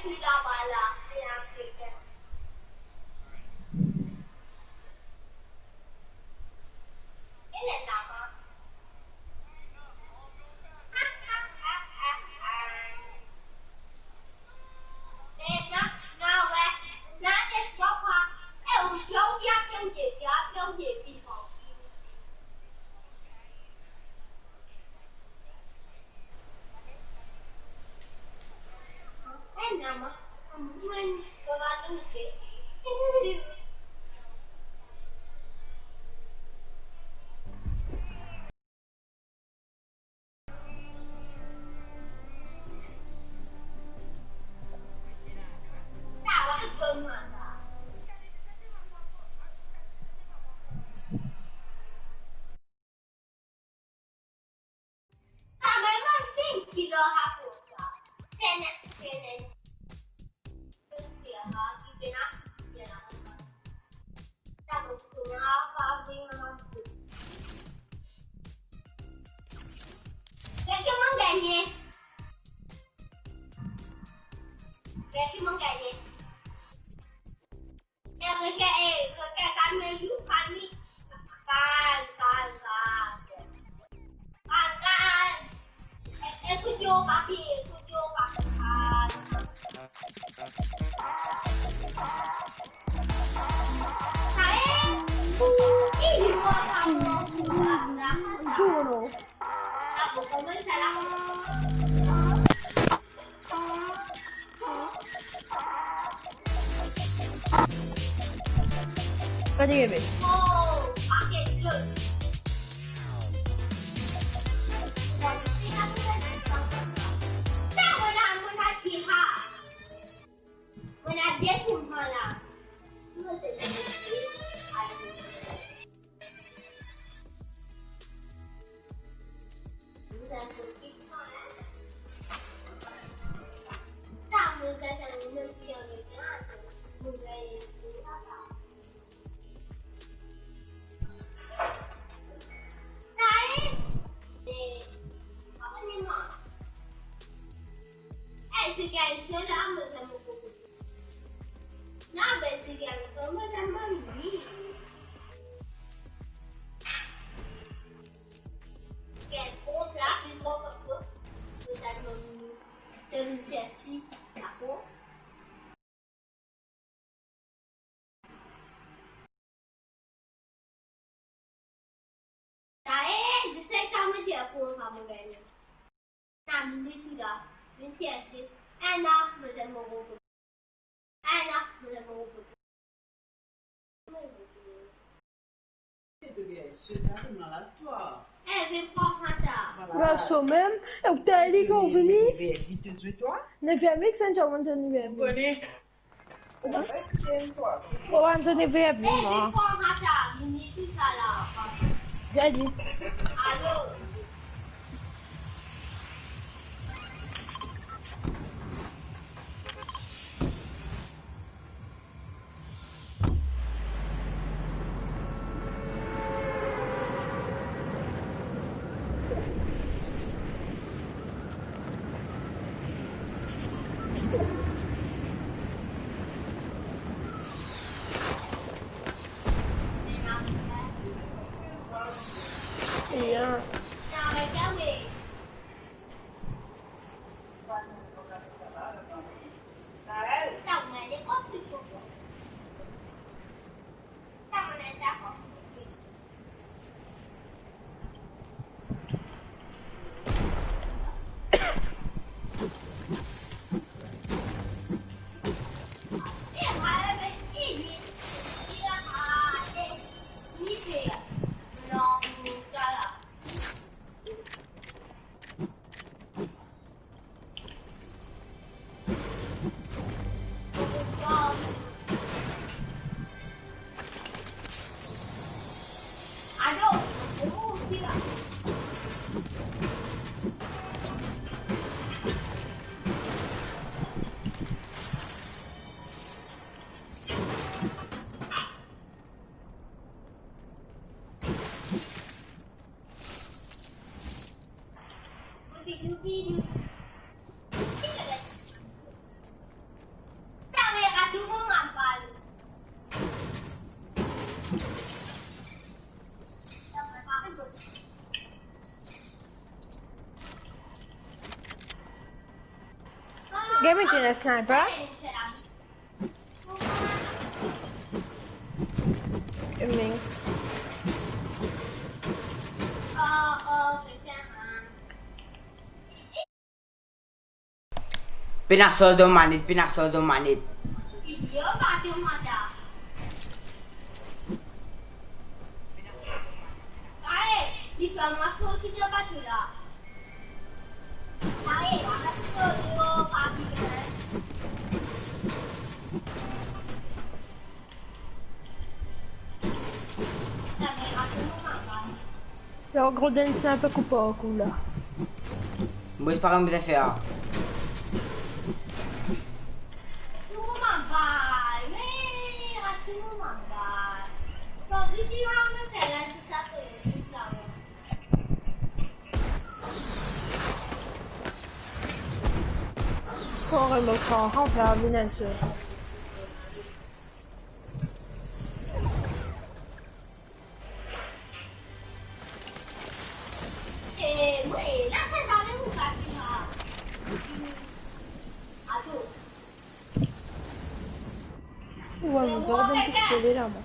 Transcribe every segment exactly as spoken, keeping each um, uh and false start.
Ki laba la, se Afrikin. Ena laba. Ena, na we, na de papa. E ou, ou, ou, ou, ou, ou, ou, Lerla mo'nn gagne. Lerla mo'nn gagne. E, e, e, kalme zot, kalme. Kalm, kalm, kalm. Kalm, kalm. E, e, kote ou papi, kote ou papi. Kalm. Sa e, ki li mwa pa mwa. Dolo. Gade, bebe. Tae, je sais comment tu as pour un Camerounais. Na minit ou la, vinn chersi. Ena, mademoiselle Morocco. Ena, mademoiselle Morocco. Eh, vinn pran sa. Ba, so mem, e ou ta li kan ou vini? Nev e demi, sa nou amenn nev e demi. Ou ann zone vert, non? Gade. Ya. Get me to the sniper. Aiming. Pena sort dan manet, pena sort dan manet. Lor Grodens, se inpe koup parkour la. Mo pa konn ki mo fer. Kore mo pran, kan fer vinn enn sel. Ou ena bann pistole la, mwa.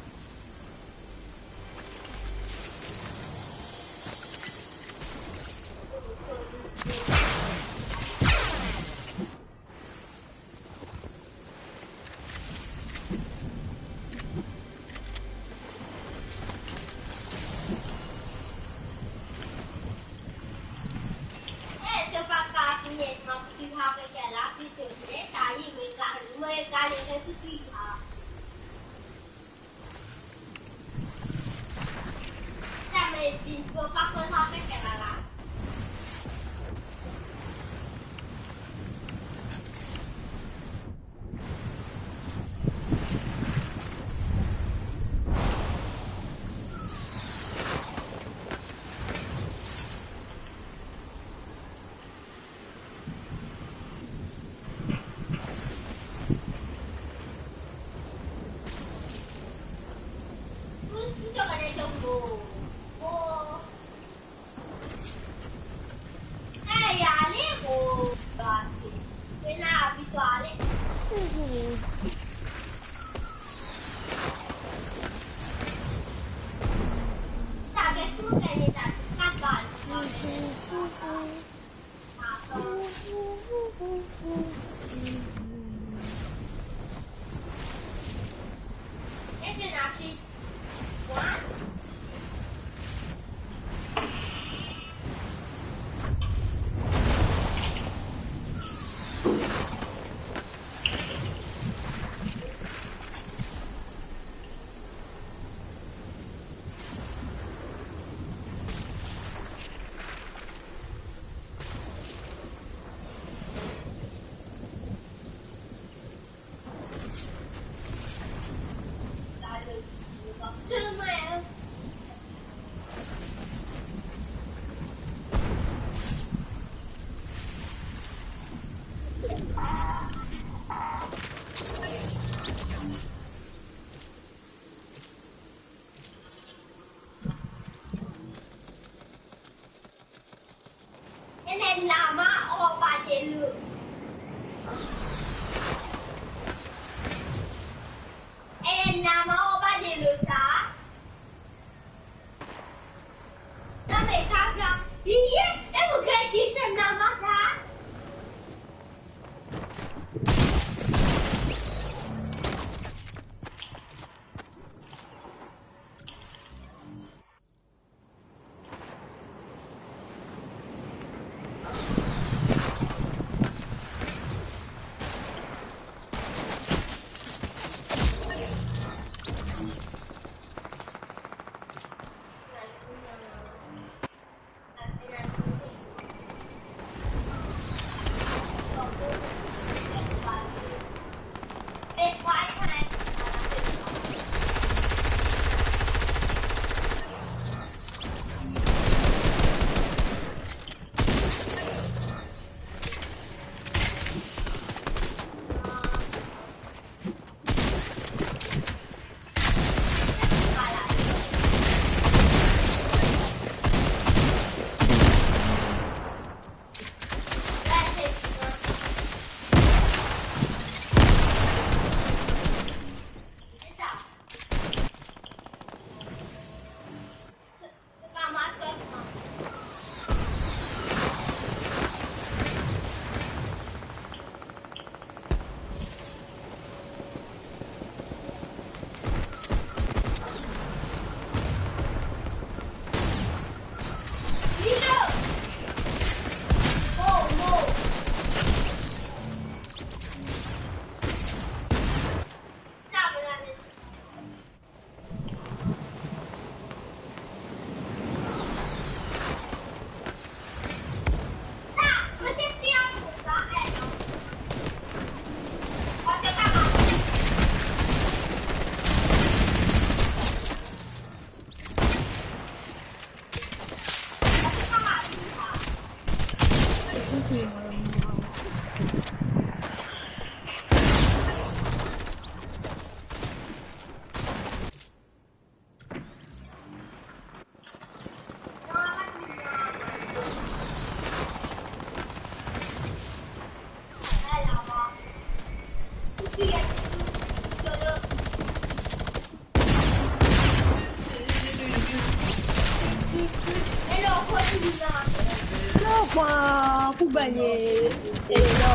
Ah, pou gagner. Et là.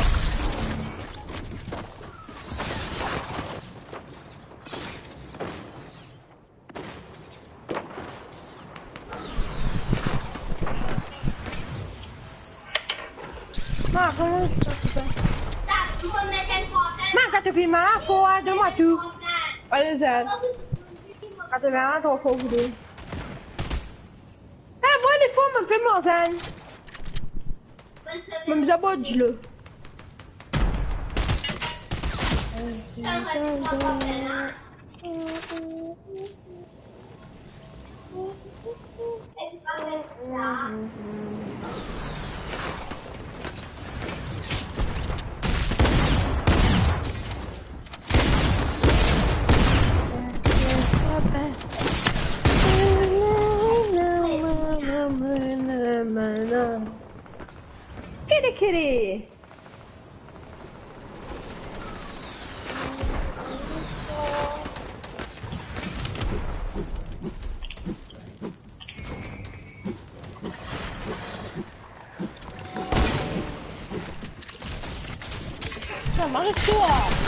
Ma, kouma sa se fer? Ma, kan to pe ma, fo a, donn mwa tou. Ale, Zan. Kan to ma, tro for pou li. Eh, bon, li for, mo pe manz enn. Mo bizin boir dilo. Kitty, kitty. Sa marse, sa.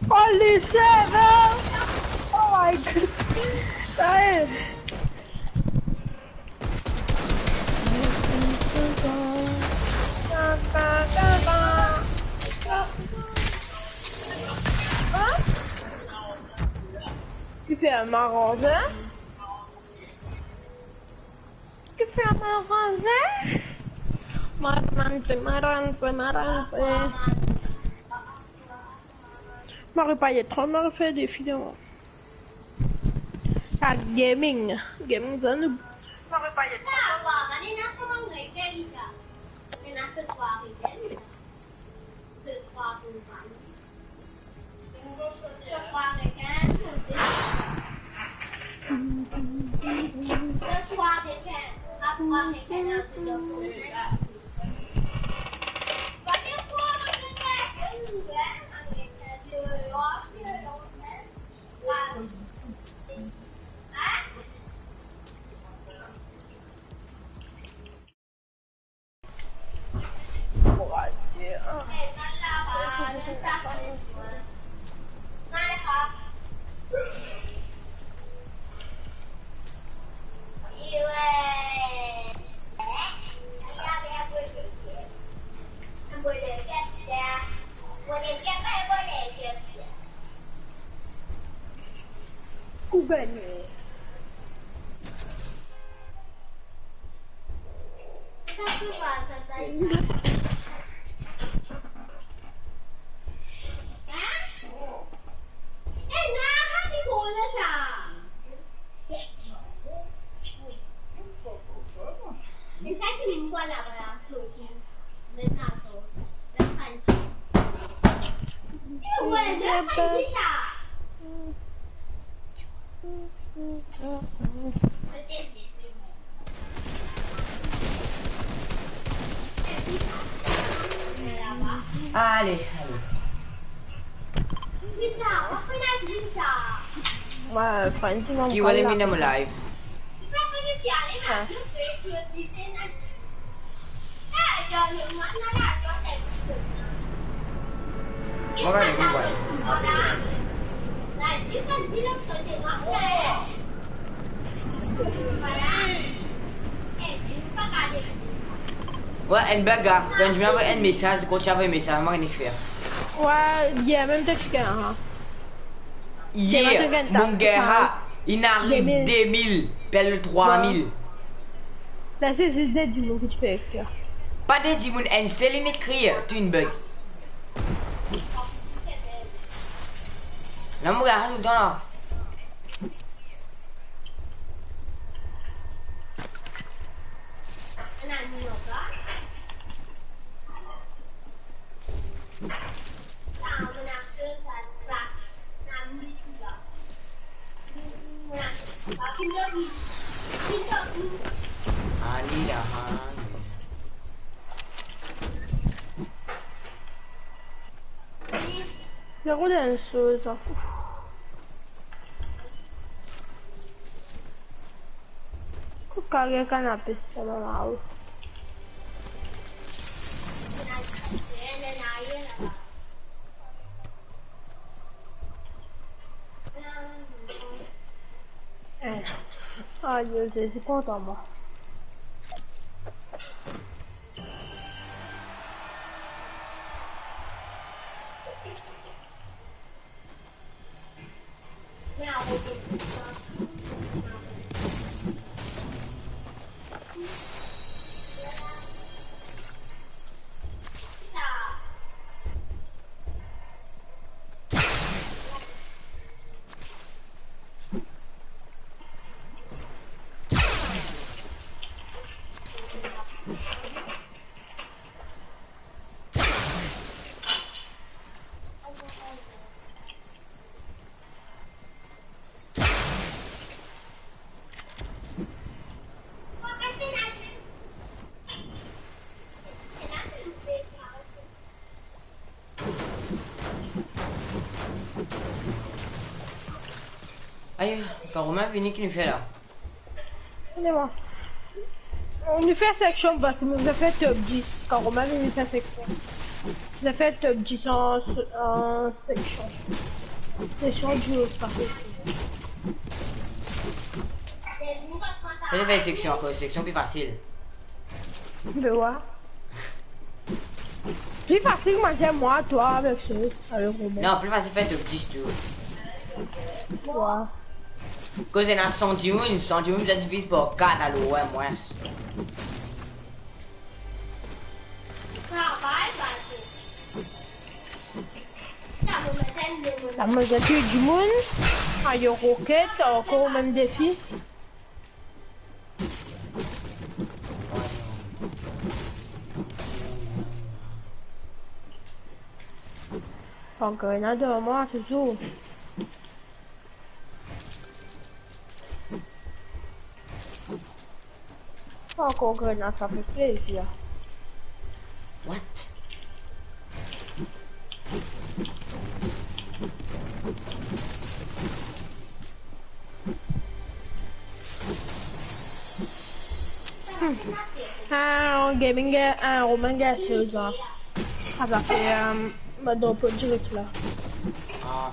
Holy shit, man! Oh my God! Damn! Fer maranz, hein? Ki fer maranz, hein? Maranz, maranz, maranz. Marie Payet, tro, Marie fer defi devan. Ah, gaming. Gaming, sa nou. Marie Payet. Gouverneur. Ale, ale. Ki vole mi dan mo live. Wa, enn blag la, kan ti avoy enn mesaz, kan ti avoy mesaz, mo nek fer. Wa, yeah, mem text la, ha. Yeah, mo gagn, ha. Inn ariv de mil, pe al trwa mil. La se zis de dimoun ki ti pe ekrir. Pa de dimoun, enn sel inn ekrir, tou inn bug. La mo gagn touletan la. Zero dan soz. Kou kare kanape, sa mama ou. Eh. Ayo, Zezi, kontan mwa. Ayo, pa Romain vini, ki nou fer la? Vini mwa. Nou fer seksion, parski nou fer top dis. Kan Romain vini fer seksion. Nou fer top dis an, an seksion. Seksion di pa fasil. Fode fer seksion akoz seksion pli fasil. Be wa. Pli fasil, mwa, mwa, twa avek se, avek Romain. Non, pli fasil fer top dis tou. Wa. Koz ena san dimoun, san dimoun, bizin diviz par kat, alor, wi, mwins. Lamwazie tou dimoun, ayo roket, ankor mem defi. Ankor ena dan mwa, touzour. Ankor grenad, sa fer plezir. What? Hmm. Ah, gaming, ah, Romain Garcia, sa. Ah, sa fer, euh, ma dan po direk la. Ah.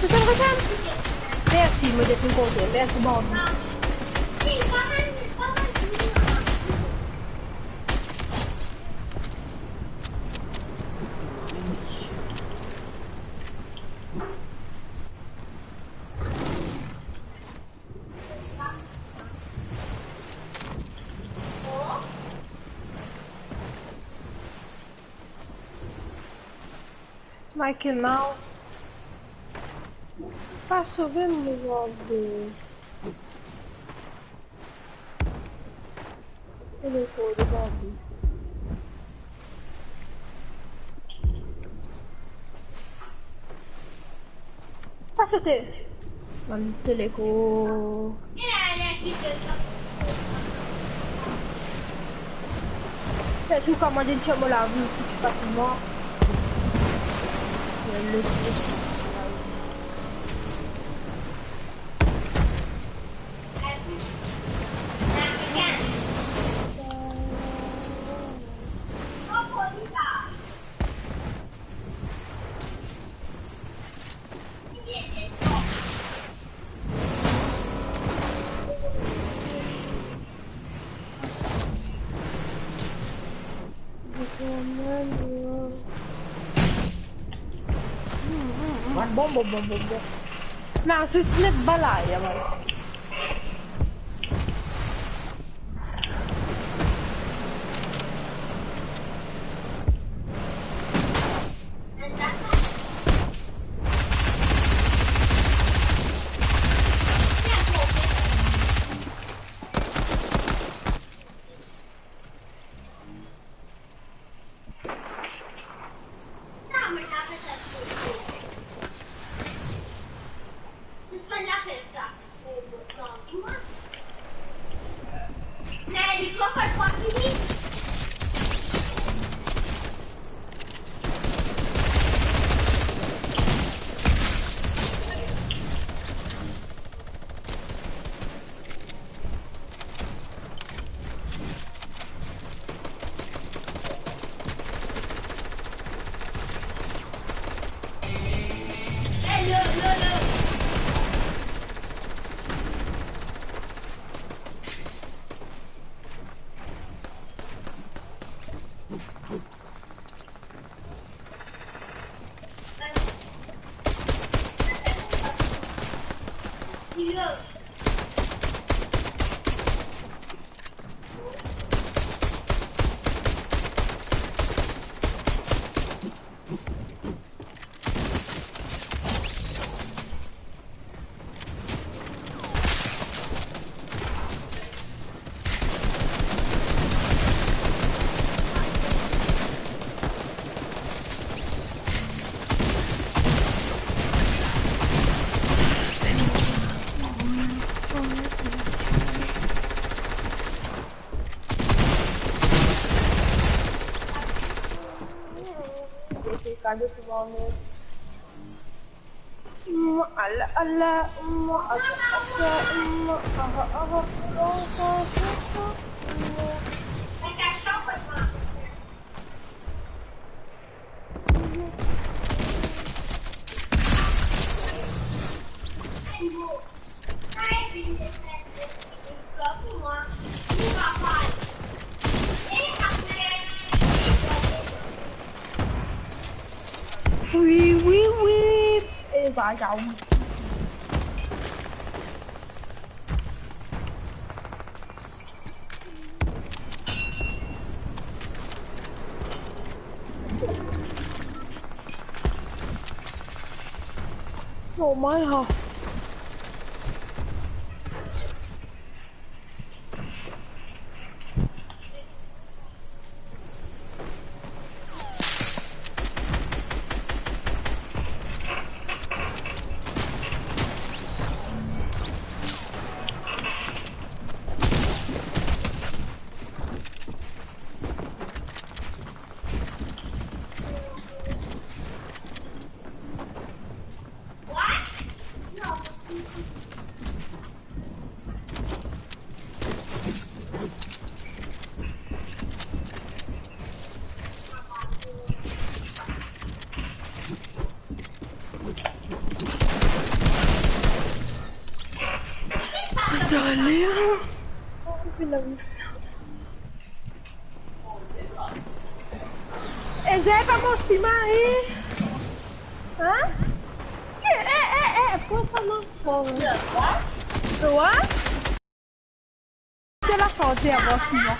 Tousel, tousel. Mersi, mo deziem kote. Mersi, Bambi. Mickey Mouse. Pa sove mo zande. E lekor de Bambi. Pa sote. Bann teleko. Antouka, mo inn tir mo lavi fasilman. Bon, bon, bon, bon, bon. Non, se snep balay, ya, man. Ala, ala, ala, ala, ala, ala, ala. Wi, wi, wi. E vagabon. Oh my God. Eza pa mo sima, hein? Hein? Eh, eh, eh, eh, pran sa non. Twa? Te la sante avan sima.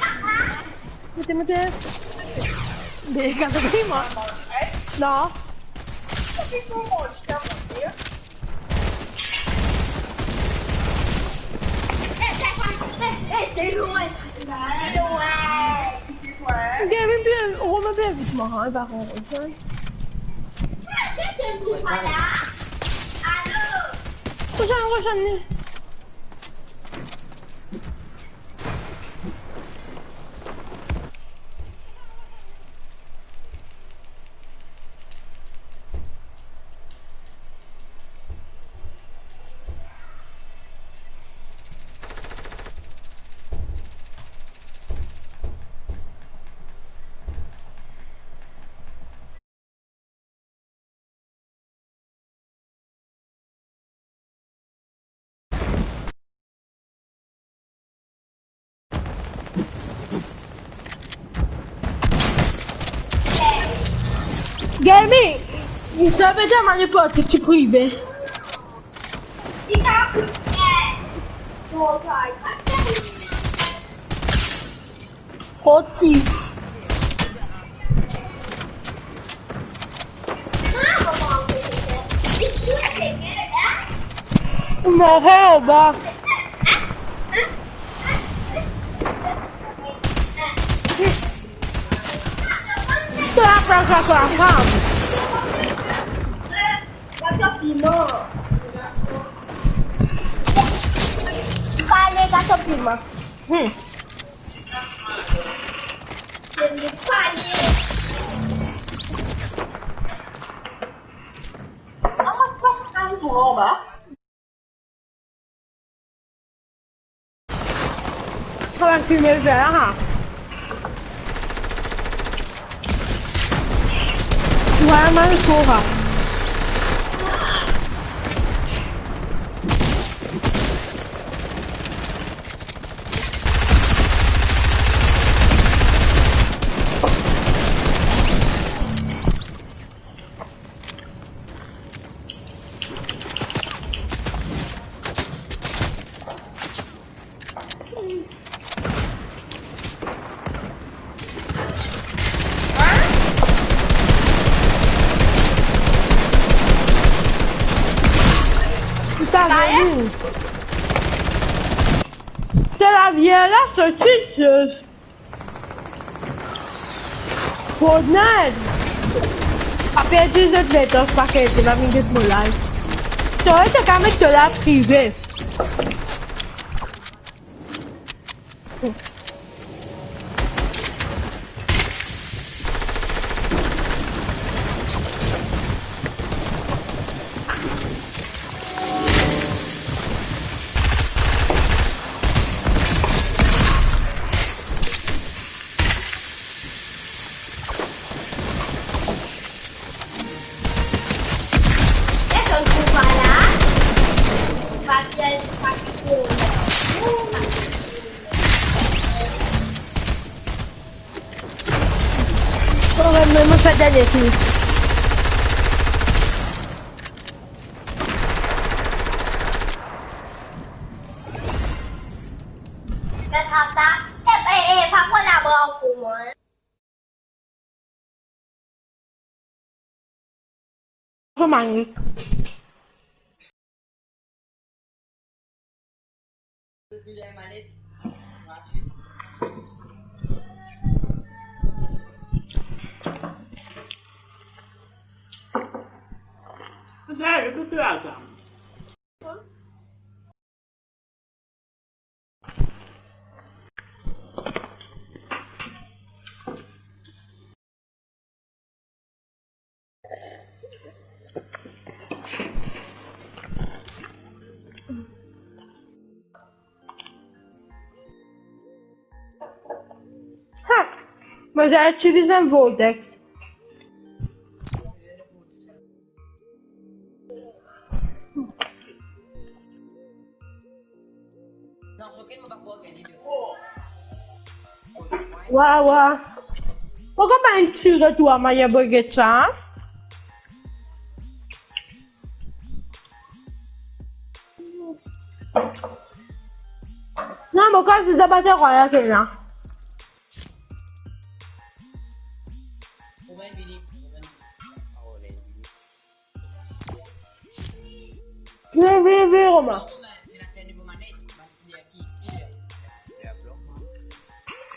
Mete, mete. Dega de sima. Non. Gavin bien, Romain bien vit, moi, hein, par contre, hein. Prochain, prochain. Gemi, sa pe dir mane pou ti prive. Foti. Mare anba. Sa, sa, sa, sa, sa. Gato piman. Kale gato piman. Hmm. Sa bann fime fer la, ha? Vwala, mal for, ha. Sa vini. Se lavie la, soti, se Fortnite. Pa perdi zot letan, pa perdi, pa vinn get mo live. Sorry, to kapav met to la prive. Bon, me, me fer dernie tou. Gard sa, sa. Eh, eh, eh, pa pran labra ankor mwa, hein. Kouma li? Ha! Mo ti itiliz enn vortex. Wa, wa. Pourkoi pa enn tir de twa, ma ye boy get sa, hein? Non, mo kapav zis debat ar twa la. Vini, vini, vini, Roma.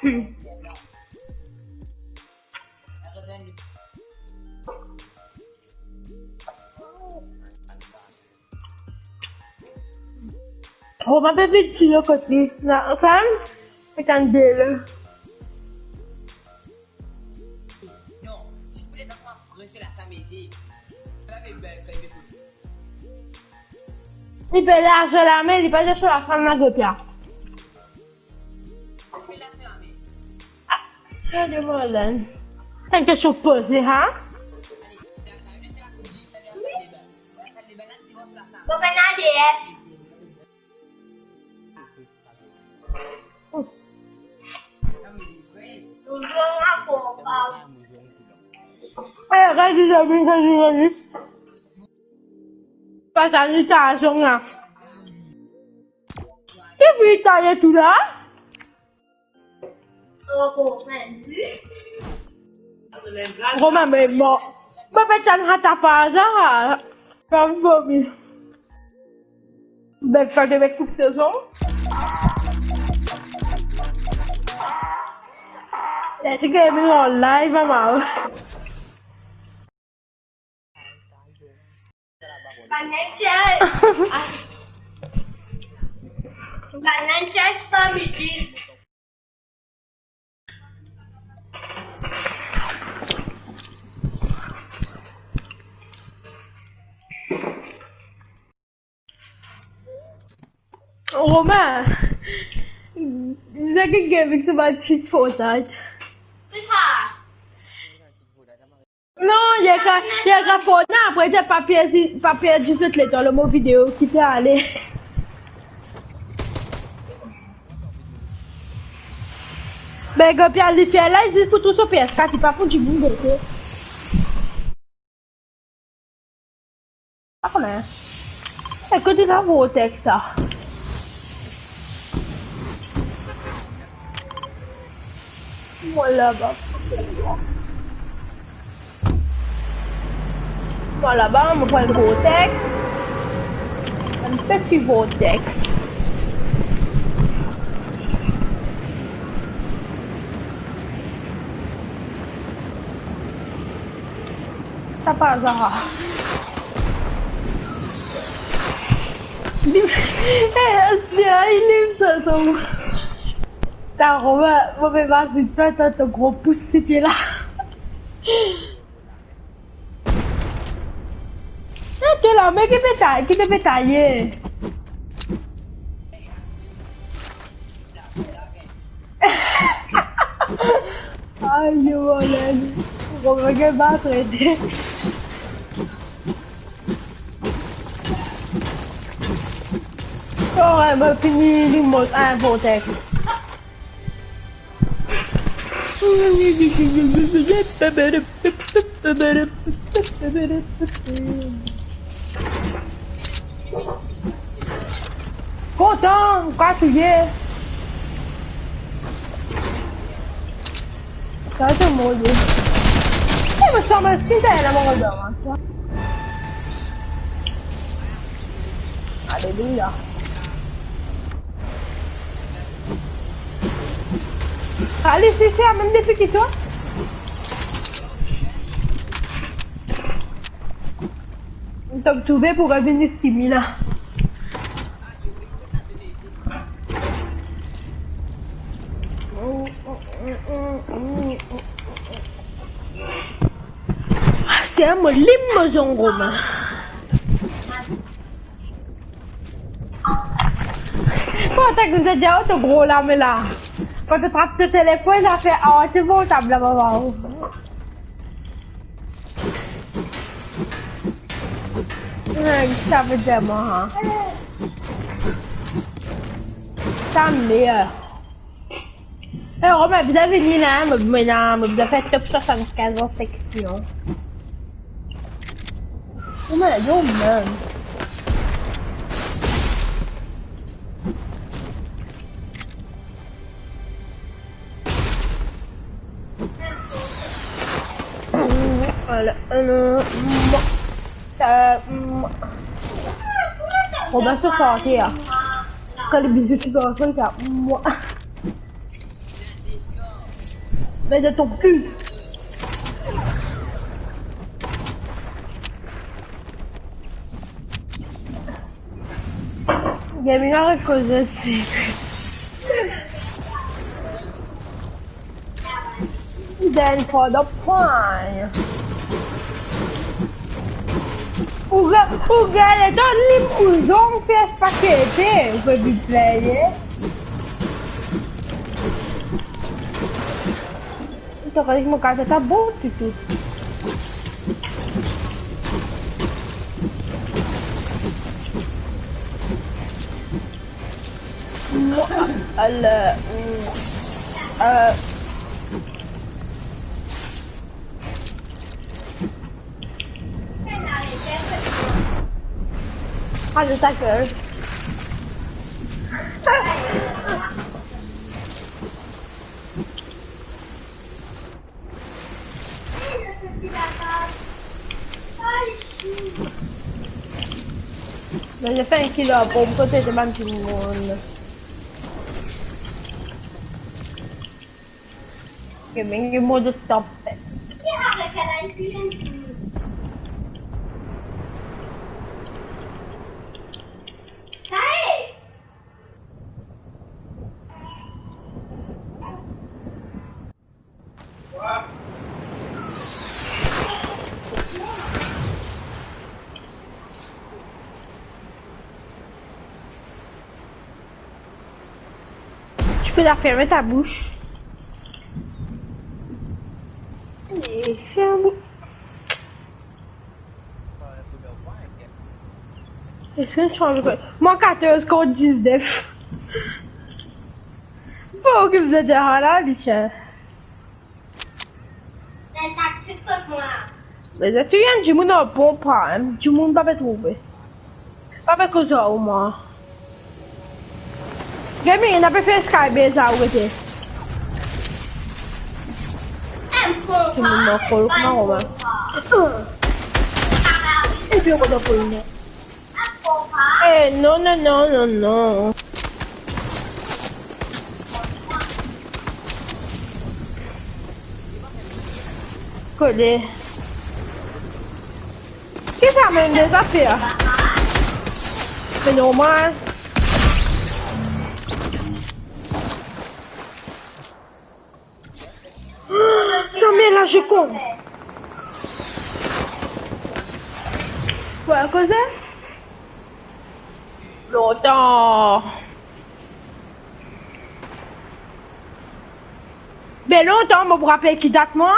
Hmm. Roma pe vinn ti lo kot li. Na, sa, e tann de la. Non, si vous voulez pas presser la samedi, ça va être belle, quand il est petit. Li pe lav so lame, li pa lav so lame, la gopia. Ah, sa demann la. Sa enn kestion poze, ha? Mo pena deyer. Eh, redi, redi, redi, redi. Pa tande sa son la. Ki bri taye tou la? Roma, me mo. Mo pe tann sa ta pa sa. Pa vomi. Bek, kan to pe koup to son. Let's go, mi an live, mama. Bann chess. Bann chess pa midi. Romain, zot ki game ek sa bann kick Fortnite. Non, li a, li a Fortnite, apre li pa perdi, pa perdi zot letan lor mo video ki pe ale. Ben, kan Pia li fer la, li zis pou tou so P S quatre, li pa pou dimoun gete. Apa la? Ekout, li la vortex sa. Mo laba. Mo laba, mo pran vortex. Enn peti vortex. Sa pa Zara. Li, eh, li, li, sa, sa. Ta Romain, mo pe vinn vizit twa, twa, to gro pous site la. Ah, to la, me ki pe ta-, ki to pe taye? Ayo, Romain, Romain, ki pa trete. Oh, ouais, mo fini, li mo, ah, bon, tek. Kontan, ou ka touye. Sa, se mo, ye. Eh, mais ça m'a skin, t'as la mort dedans, hein, toi. Alléluia. Alé, se fer mem defi ki twa. Tom trouve pou revinn Steamy la. Ah, se mo lim mo zong, Romain. Bon, t'as que vous êtes déjà au gros là, mais là, quand tu trappes ton téléphone, ça fait, ah, c'est bon, t'as blablabla. Ouais, ça veut dire, moi, hein. Ça, meilleur. Eh, Romain, bizin vini la, hein, mo, mo la, mo bizin fer top soixante-quinze an seksion. Romain, non, mem. Ala, ala, mwa. Euh, mwa. Romain so sante, hein. Kan li bizou ti garson, li fer mwa. Mais de ton cul. Gaming arret koze, se. Then for the point. Ou ga-, ou gagn letan lim ou zong fer spakete, ou pe vinn pleye. Ou ta kapav mo karte ta bon, toutou. Mwa, ala, mm, euh. Ah, je t'accueille. Mo fer enn kilo pom kote de bann dimoun. Gaming mode stop. Tu la ferme ta bouche. Et ferme. Est-ce que tu as envie de... Moi, quatorze contre dix-neuf. Faut que vous êtes là, là, Lucien. Me zot tou enn dimoun ar ponp, hein. Dimoun pa pe trouve. Pa pe koz ar mwa. Gemi, ena pe fer skybase la ou rete. Dimoun ar ponp, non, Romain. Epi ou rod ar ponp. Eh, non, non, non, non, non. Kone. Ki sa mem de zafer? Me normal. Sa mem la, je con. Kwa, koze? Lontan. Be lontan, mo pou rapel ki dat mwa?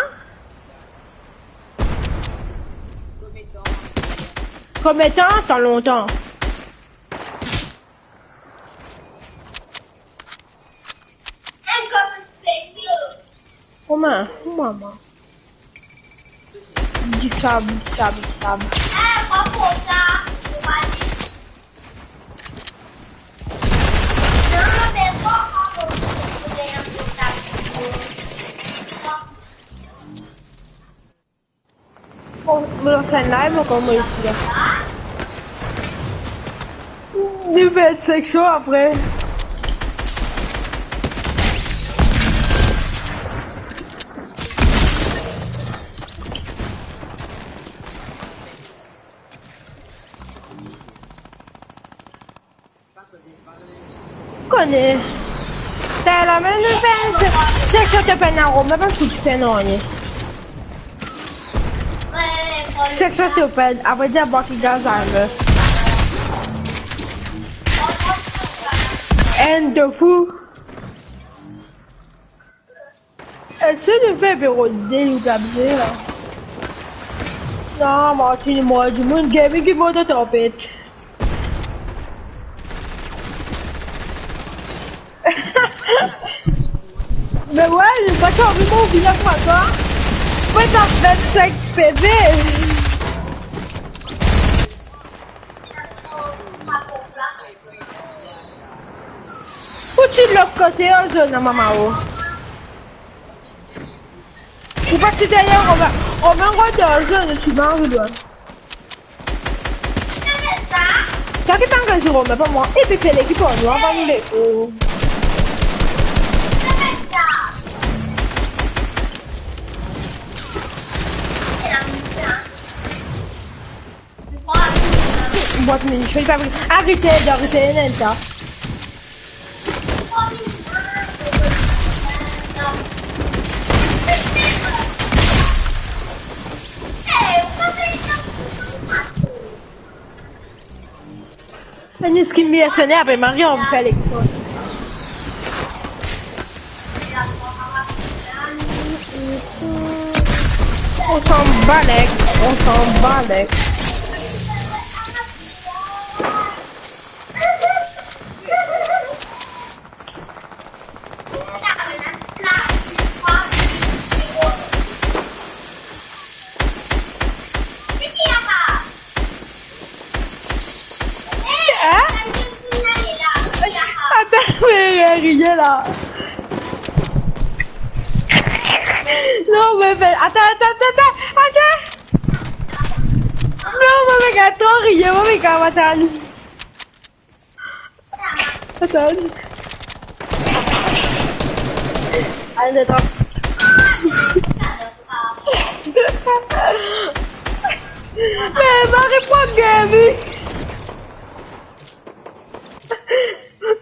Konbien tan? Tan lontan. Kouma? Kouma, mama? Disab, disab, disab. Bon, mo lanse enn live ankor, mo isi la. Li fer section apre. Kone. Sa la mem nou fer, se, se, se, se pe naro, me pa fouti fer nanye. Se, se, se pe, apre dir, bon, ki gaz a le. Enn de fou. Eski nou fer bureau de ou gabze la? Non, Martin, mwa, dimoun gaming ki mont dan tanpet. Me we, li pa ti anvi mor vinn avek mwa, twa. Mwa, t'as vingt-cinq P V. Fouti lot kote, oh, zone, mama, oh. Ou pa ti deryer, on va, on va encore dans un, tu vas en loin. Sa ki tann reziro, me pa mwa. Epi se lekip an nwa, pa nou le, oh. Bwat mini, fey pa vre. Arete, arete, ena sa. Enn skin mercenaire, apre Mario, on fait l'école. On s'en bat les, on s'en bat les. Hein? Atann, me, me, riye la. Non, me, me, atann, atann, atann, atann. Non, me, me, atann, riye, me, me, atann. Atann. Atann, atann. Me, mari pran Gaby.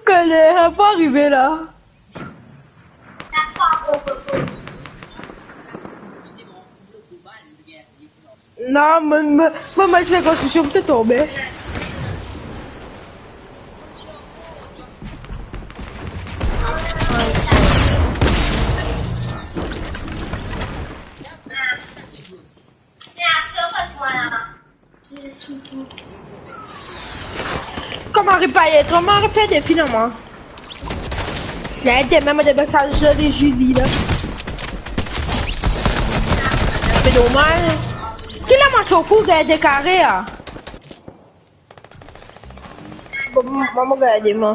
Kone, apa arive la? Non, mo, mo, mo, mo, ti fer konstriksion pou to tonbe. Paye tro, mo refer defi non mwa. La, demin mo devret sal zoli zoli la. Se normal. Ki la mo trouv pou gard kare a? Bon, mo, mo gard mwa.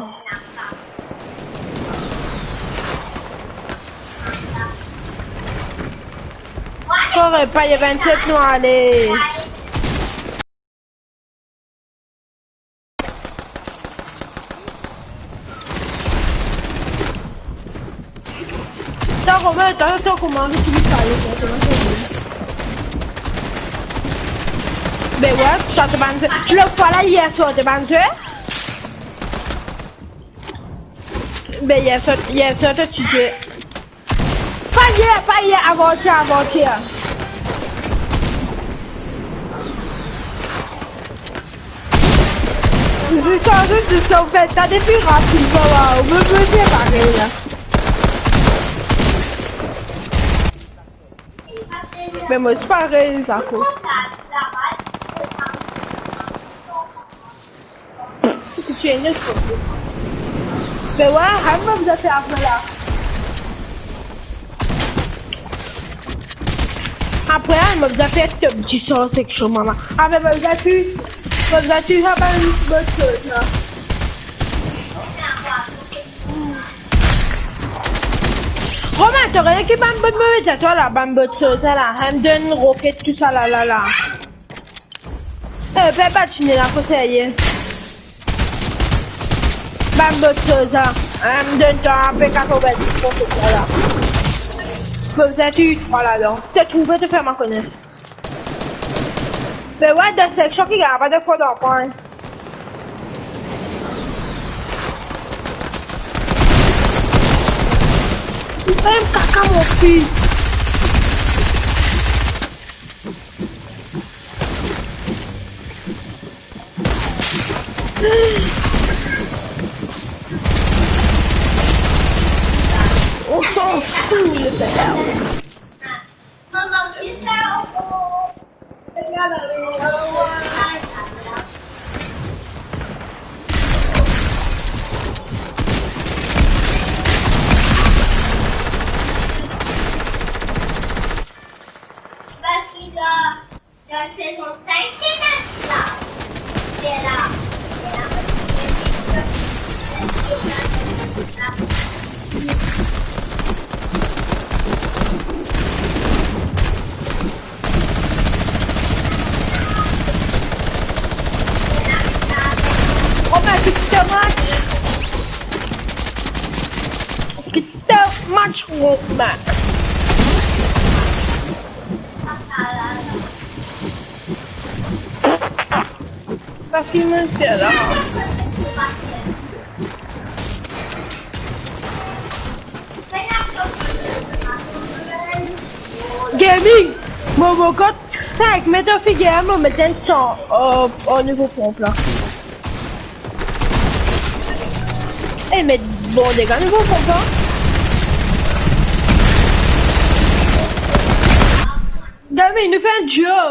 Kore, paye vennset nou ale. Tan Romain, tan, tan, kouma ki ti pale, kouma ti pale. Be wi, sa to bann ze. Lot fwa la, yer swar, to bann ze. Be yer swar, yer swar to tiye. Pa yer, pa yer, avantir, avantir. Zis, zis, zis, anfet, ta depi rapid, waw, mo, mo, se parey la. Me mo, se parey, Zako. Ti ena so. Be wi, ann mo bizin fer apre la. Apre, ann mo bizin fer top disan seksion, mama. Apre, mo bizin fer, mo bizin fer sa bann bot soz la. Romain, to gagn ki bann bot mo pe dir twa la, bann bot soz la, ann donn roket, tou sa la, la, la. Eh, pe bat fini la, fo serye. Bann bot soz la. Em, donn twa pe katrovin-dis pou sa la. Mo bizin touy twa ladan. To trouve, to fer mwa kone. Me wi, dan seksion ki gagn, pa de fot ankor, hein. Mem kaka, mo fis. On s'en fout, le bébé. Oh, ben, c'est dommage. Too much work, man. Sa finn fer la. Gaming, mo, mo kot sink met an figir, mo met enn san, euh, o nivo ponp la. E met bon dega nivo ponp la. Gaming, nou fer enn duo.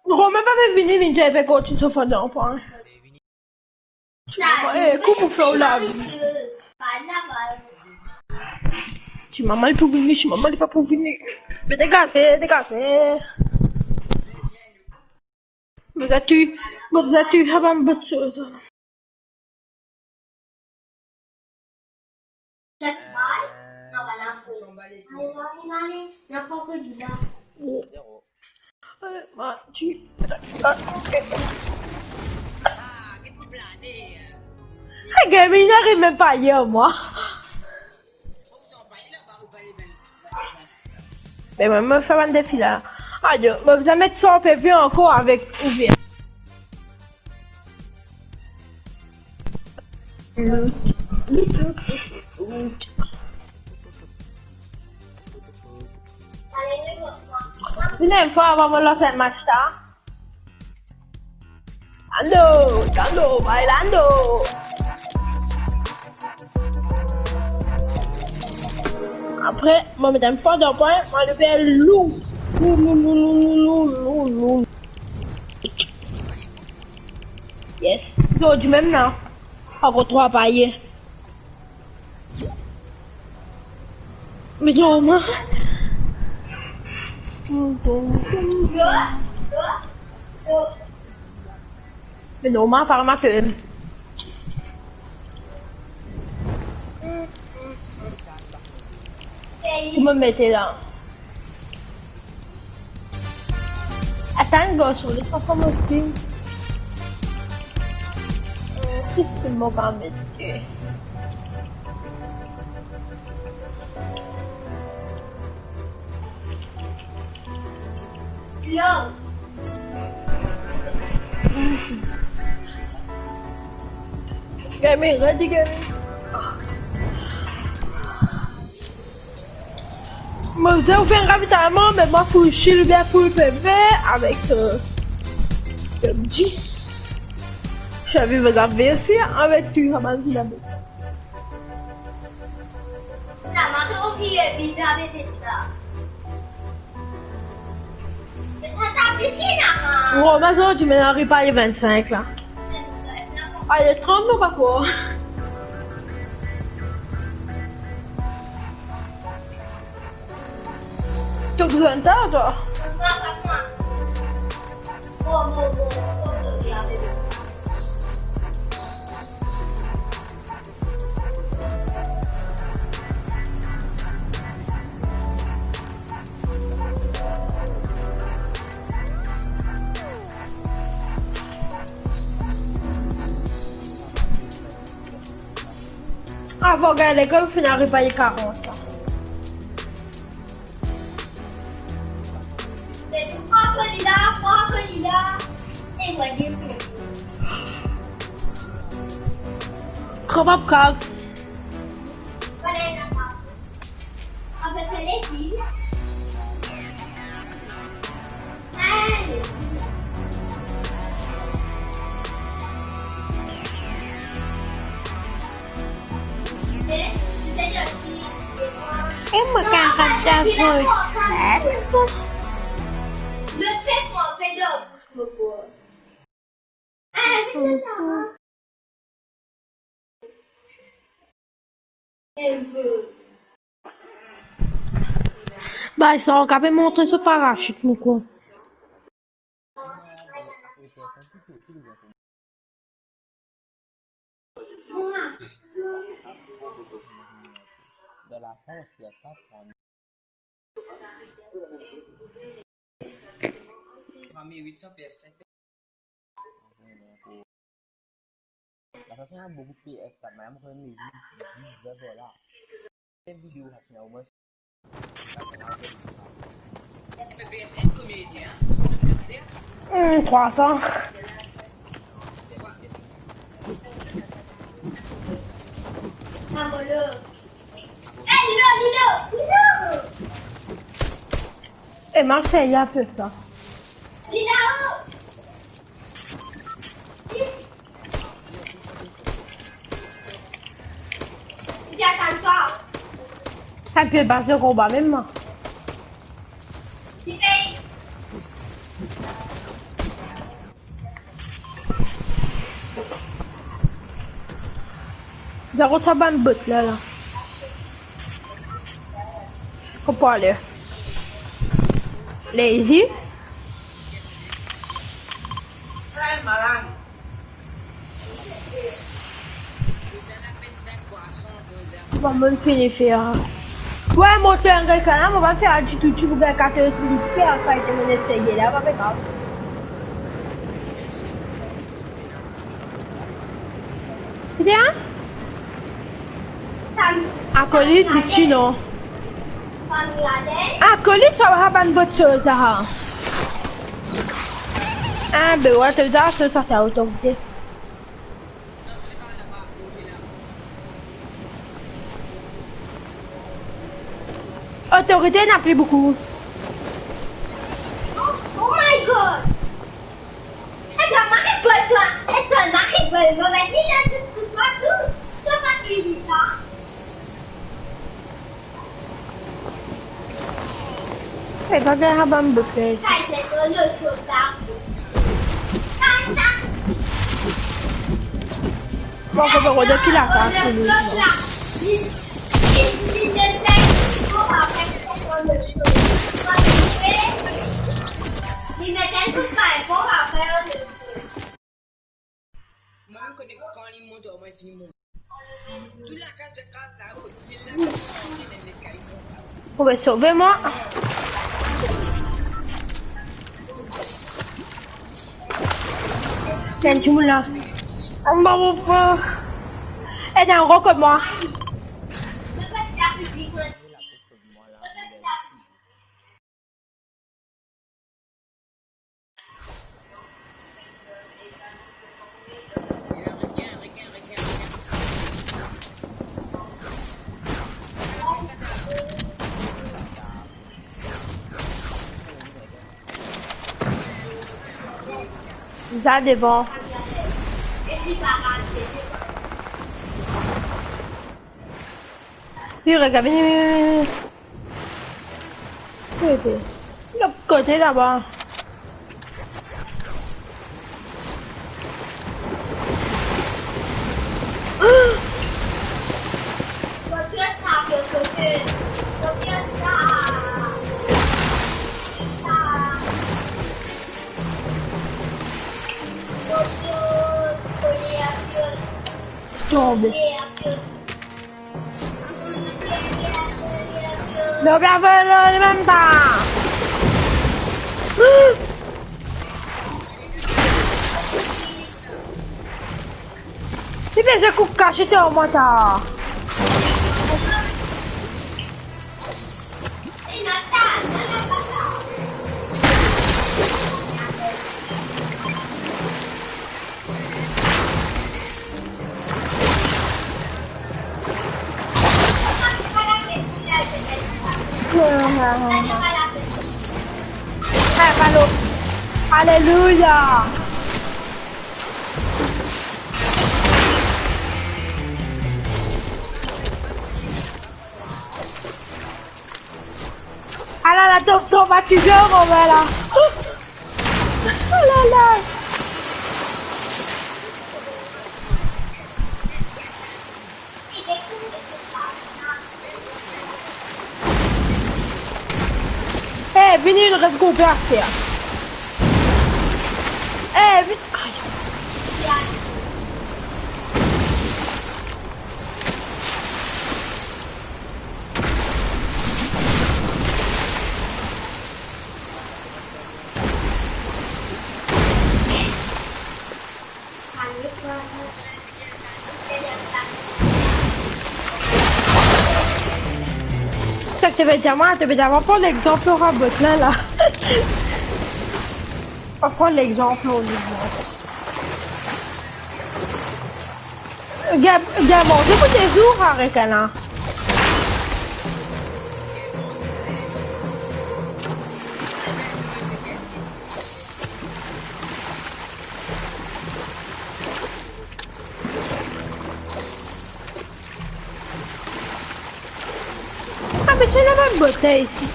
Romain pa pe vini, vinn dir pe kontign so fot dan pwin. Eh, kouma fer lavi? Ti mama li pou vini, ti mama li pa pou vini. Me degaze, degaze. Mo bizin touy, mo bizin touy sa bann bot soz. Hey, gaming, li ariv mem pa ayer, mwa. Me mwa, mo fer bann defi la. Adio, mo bizin met san PV ankor avek ouvert. Vinn enn fwa avan mo lans enn match la. Lando, Lando, my Lando. Apre, mo met enn fwa dan pwin, mo ale fer lou. Lou, lou, lou. Zordi mem la, ankor trwa paye. Me normal. Me normal, par ma fem. Kouma mete la? Atann, garson, les mwa komanse. Euh, ki film mo kapav mete? Yo. Gaming, ready, gaming. Mo bizin fer enn ravitayman, me mwa full shield oubien full P V avek, euh, euh, dis. Servi vagabon osi avek tou sa bann ki labe. Sa, mo trouv ki bizar de sa. Sa, sa plis ki normal. Mo zordi, me ariv pa vinn-sink la. Aye, trant nou pa krwar. To bizin sa, twa? Avan gagn lekol, finn ariv pa karant la. Krab, krab. E mo kapav gagn Roblox? Ba, sa, ou kapav montre so parashit, mo krwar. Dan Lafrans, P S quatre, trwa mil, trwa mil wit san P S cinq. La fason ena boukou P S quatre, me mo konn mezir dis, ven dolar. Set video, sa ti ena omwin Hmm, trwa san. E Marseille, a pe sa. Sa pe baz konba mem, mwa. Zot kot sa bann bot la, la? Kot pou ale? Lazy? Bon, mo fini fer. Wey, mo fer enn gagn kanal, mo pa fer ditou, ditou pou gagn katorz mil per, sa ete mo eseye la, pa fer grav. Bien? Akolit, disi non. Akolit, sa va bann bot soz la. Ah, be, wey, to dir sa, sa fer otorite. Otorite, ena pli boukou. Oh, oh my God! Ey, to mari bol, to, ey, to mari bol, mo met li la tout, tout, tout, tout, to pa touy li sa. Ey, pa gagn sa bann bouke. Sa, se to lo, to sa. Sa, sa. Bon, faut pas redire qu'il a pas fini. Mwa, mem kone kan li mont, mwa fini mont. Tou lakaz de kaz la, kot se la, kot se la, leskaliye. Pou sove mwa. Tiens, dimoun la. Anba mo pa. Ena ankor kot mwa. Za devan. Vini, regarde, vini, vini, vini. Kote? Lot kote laba. Tonbe. Non, bien, non, non, mem pa. Li pe zwe kouk kase lor mwa sa. Alelouya. Ala la, to-, trawmatize mwa la. Ala la. Eh, vini, li res groupe aster. Eh, vini. Ay. Sa ki ti pe dir mwa, ti pe dir mwa, pran lexanp lor Roblox la, la. Pran lexanp lor li. Gagn, gagn manze pou de zour, aret la. Ah, me ti ena bann botey isi.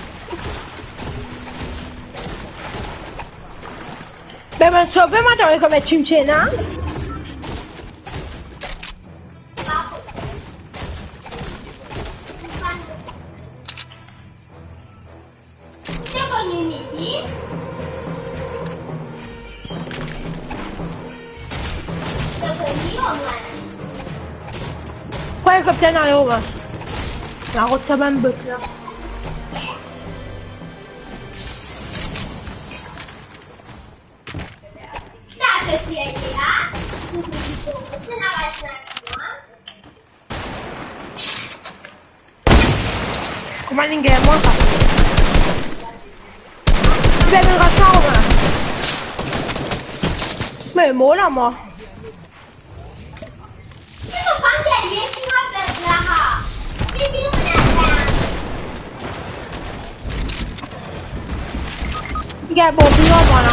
Be, bann sove mwa, tann kouma ti ena. Pran elikopter dan leo la. La rod sa bann bot la. Kouma linn gagn mwa sa? Bel rasanm. Me mor la mwa. Gagn bon, pou nou, vwala.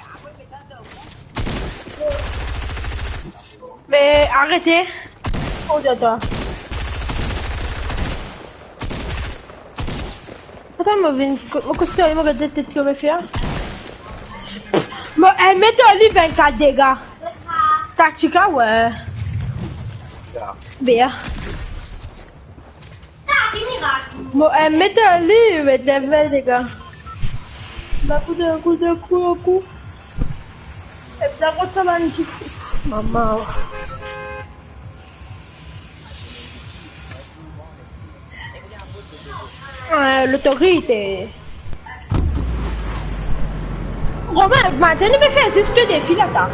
Me arete. Koz ar twa. Atann, mo vinn, mo koz ar twa, mo gete tet ki mo fer. Mo, eh, met ar li vennkat dega. Taktik, ah, wey. Bien. Mo, eh, met ar li, met level, dega. Ba, kou de, kou de, kou, kou. E bien, kot sa bann ti fou. Mama. Eh, lotorite. Romain, imagine, me fer zis de defi la, ta.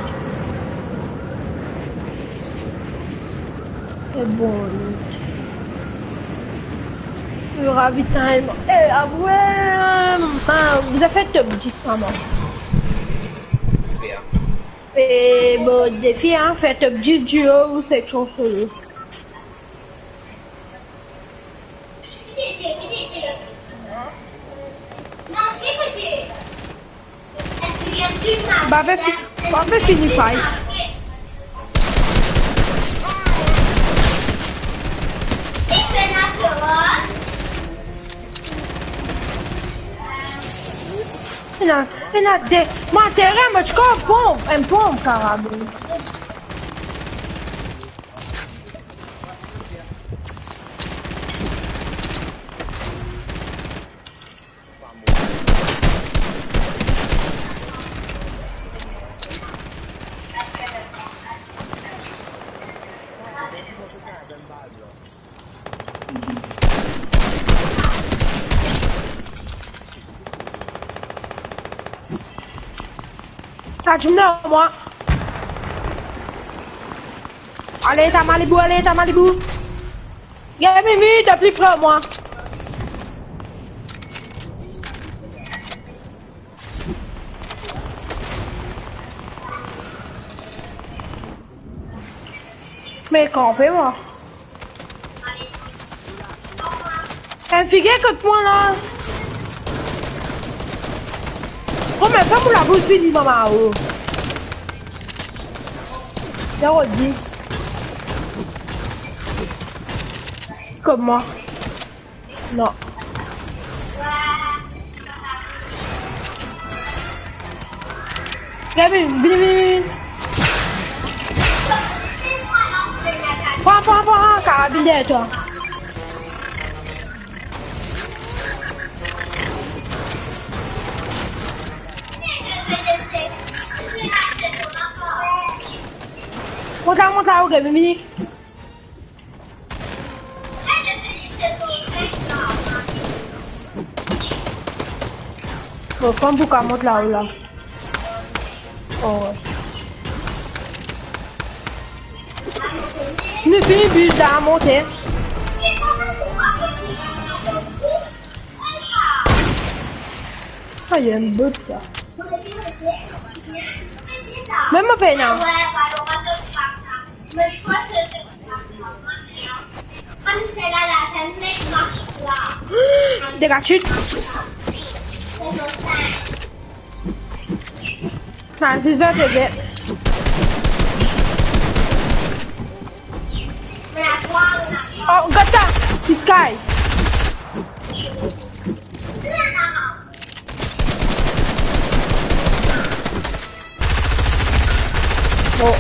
E bon. Le ravitaillement. Eh, ah ouais, ah, bizin fer top dis, mama. E bon, defi, hein, fer top dis duo ou seksion solo. Ba, pe fi-, ba, pe fini fight. Ena, ena de, mo antere, mo ti konn ponp, enn ponp karabin. Sa dimoun ar mwa. Ale, ta Malibu, ale, ta Malibu. Ye, Mimi, to pli pre ar mwa. Me kanpe mwa. Enn figir kot mwa la. Komie fwa mo labous vini, mama, oh. Zero dis. Kot mwa. Non. Gabi, vini, vini, vini. Pran, pran, pran, karabin deryer twa. Mont la, mont la, ok, vini, vini. Bon, kouma pou ka mont lao la? Oh, ouais. Nou fini biz la, monte. Ah, il y a une bot là. Mem mo pena. Dega chit. Sa, zis ver dege. Oh, gata! This guy! Oh.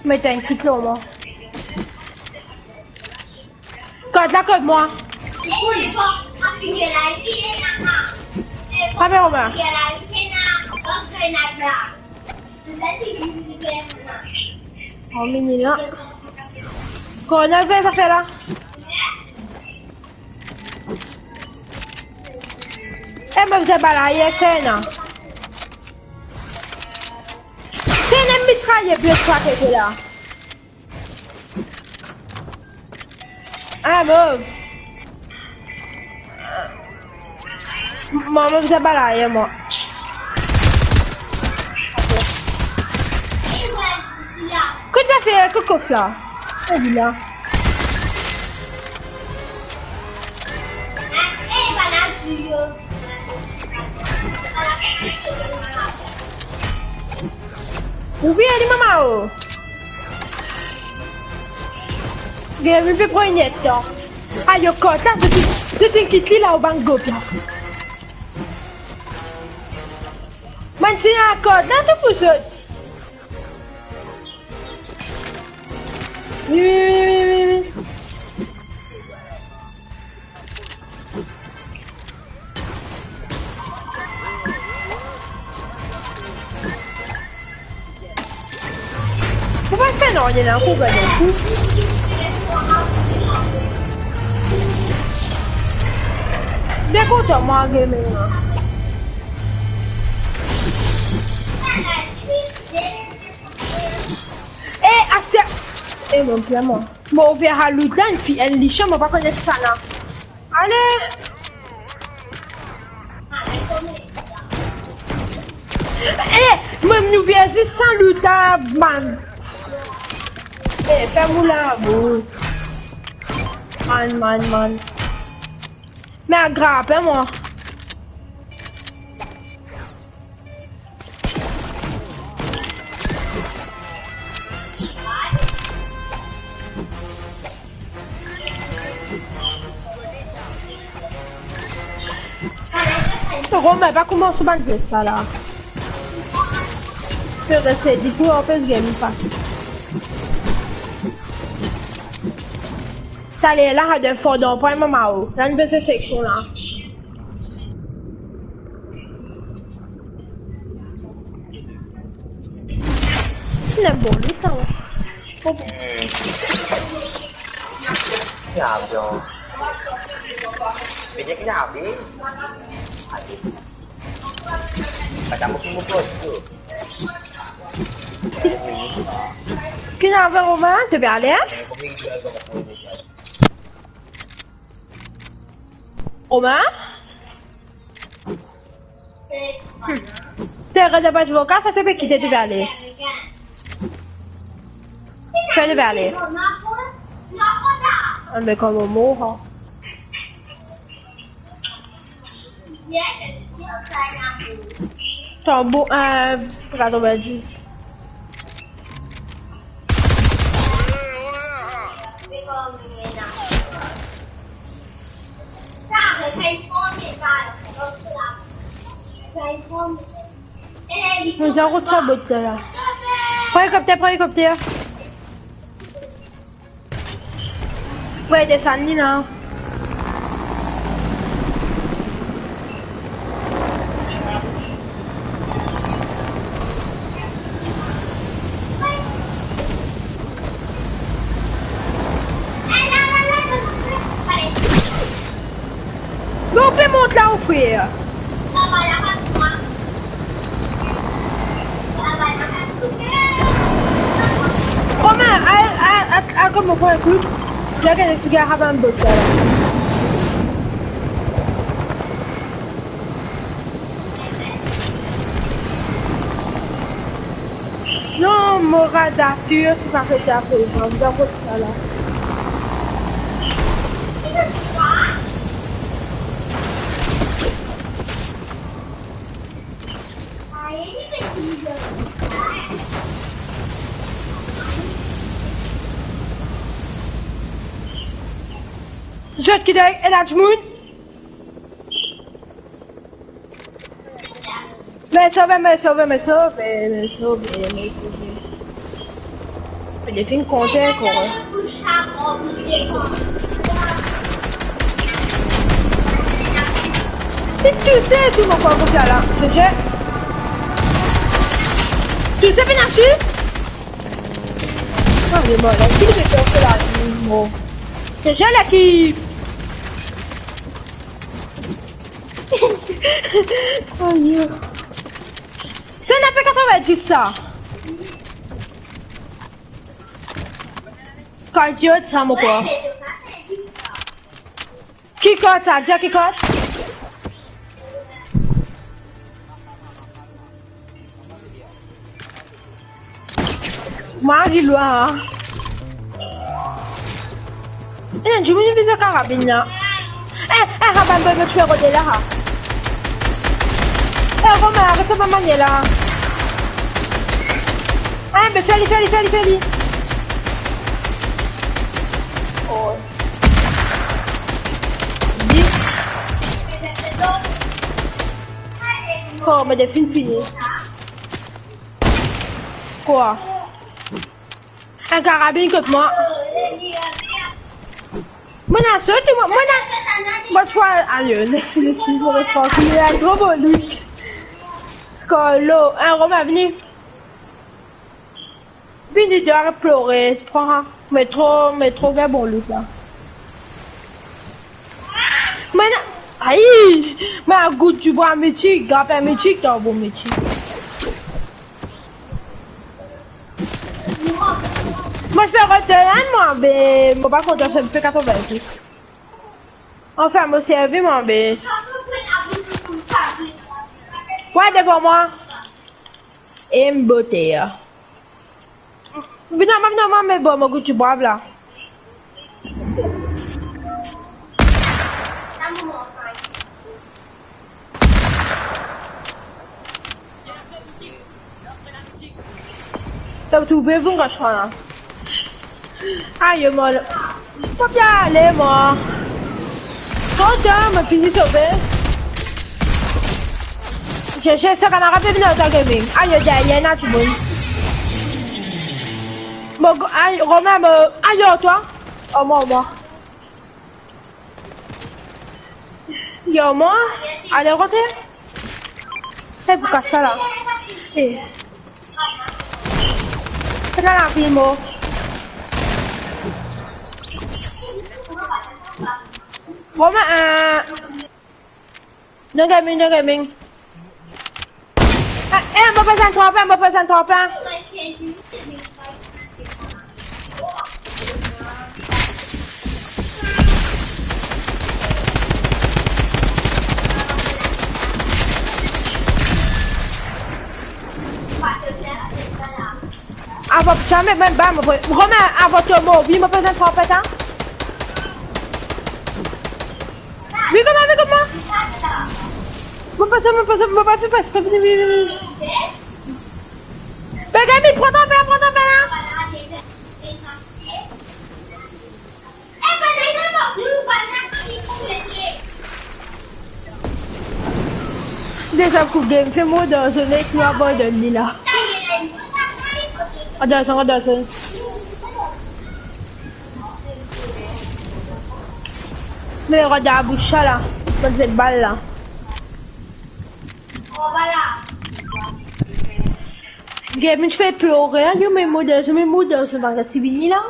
Met enn ti klo, mwa. Kot la, kot mwa. Kamera. Oh, mini la. Kouma fer zafer la? E, mo bizin balaye, sena. Sena mitraye, blo twa kote la. Ah, bon. Mama, bizin balaye, mwa. Kot zafer, kot kof la? Sa li la. Ou bien li, mama, oh. Bien, mi pe pran enn tan. Ayo, kot la, zot, zot inn kit li la, ou bann gop la. Bann ti la kot la, tou pou zot. Wi, wi, wi, wi, wi, wi. Pou pa fer nanye la, pou gagn kou. Bien kontan, mwa, game la. E, aster. E, mon pie, mwa. Mo ouver sa loot la, enn fi, enn lichan, mo pa kone sa la. Ale. E, mwa, nou vinn zis san loot la, man. E, ferm ou labous. Man, man, man. Me agrape, mwa. Romain, pa koumans bann zes sa la. Pe reste di pou anpes game pas. Taler la, sa donn for dan pran mama o. La, nou bezwen seksion la. Ena bon, li sa, wi. Bon. Ya, bon. Veye ki lave. Pas mo ki mo pos tu. Ki lave, Romain? To pe ale, en? Romain? Hmm. Te rod pa ti vokal, sa to pe kite, to pe ale. Sa to pe ale. Ah, me kouma mo, ha. Tanbou, euh, pardon, ben, di. Mo zis rod sa bot la. Pran elikopter, pran elikopter. Wi, desann li la. Ou pe mont la, ou frer. Romain, al, al, al, al, kouma fre, ekout. Zot ena, zot ena bann bot la. Non, mo rad asir, se pa fet afer, mo pa kot sa la. Zot ki dan ena dimoun? Me sove, me sove, me sove, me sove, me sove. Li finn konte ankor. Li touse tou mo kor koumsa la. Touse. Touse, pena touse. Ah, li mor la. Ki li pe fer la, li mor. Se zot la ki Ayo. Sa ena pe katrevin-dis sa. Kal idiot sa, mo krwar. Ki kart sa? Dir ki kart? Mari lwa. Eh, dimoun vinn zwe karabinn la. Eh, eh, Raban, boy, mo ti pe rode la, ha. Eh, Romain, aret sa bann manier la. Eh, be, fer li, fer li, fer li, fer li. Oh. Li. Kor, mo definn fini. Kwa? Enn karabinn kot mwa. Mo ena sot, mo, mo ena, mo ti pe, ayo, les, les, mo les pa koule, li ena tro bon loot. Carlo, eh, Romain, vini. Vini, to al plore, pran, me tro, me tro gagn bon loot la. Mo ena, ay, mo ena gout dibwa mitik, grapin mitik, tro bon mitik. Mo ti pe retenn mwa, be mo pa kontan, fer, fer katrevin-dis. Anfin, mo servi mwa, be. Wa devan mwa. E mo bote a. Vinn ar mwa, vinn ar mwa, me bon, mo gout dibwa la. Sa ou trouve bon, gars, la. Ayo, mo, mo pe ale, mo. Kontan, mo fini sove. Je, je, sa kamarad pe vinn dan gaming. Ayo, deryer, ena dimoun. Mo, ay, Romain, mo, ayo, twa. Oh, mo, mo. Yo, mo, ale kote? Sa pou kas sa la. Eh. Sa la lavi, mo. Bon, ben, euh, no gaming, no gaming. Eh, eh, mo pe zwenn trap, mo pe zwenn trap. Avan, zame mem ba mo, Romain, avan to mor, vini, mo pe zwenn trap, hein. Vini kouma, vini kouma. Mo pase, mo pase, mo pase, pase, pase, vini, vini, vini. Benjamin, pran ton pe la, pran ton pe la. Deziem kou game, fer mo dan zone, ki abandonn li la. Atansion, atansion. Me rod labous sa la, kot zet bal la. Gaming ti fer plore, hein, yo, me mo dan zone, me mo dan zone, pa si vini la.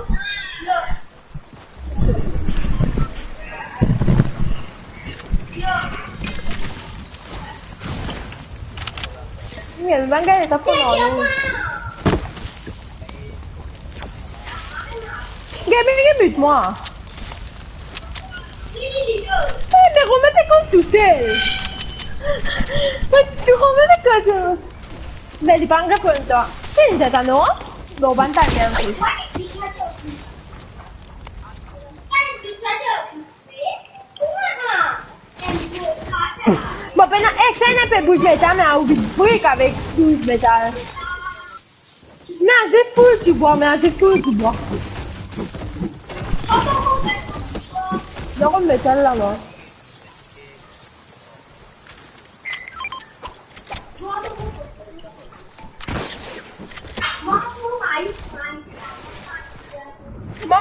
Gagn, bann gagn sa pou nou. Gagn, gagn, but mwa. Eh, me Romain, t'es comme tout seul. Ouais, tu Romain, t'es comme ça. Me li pa reponn twa. Se enn twa non? Bon, bann ta bien. Bon, pena, eh, sa ena pe bouz metal, me ou vinn brik avek bouz metal. Non, c'est full du bois, mais c'est full du bois. Donk, metal la, non. Mwa,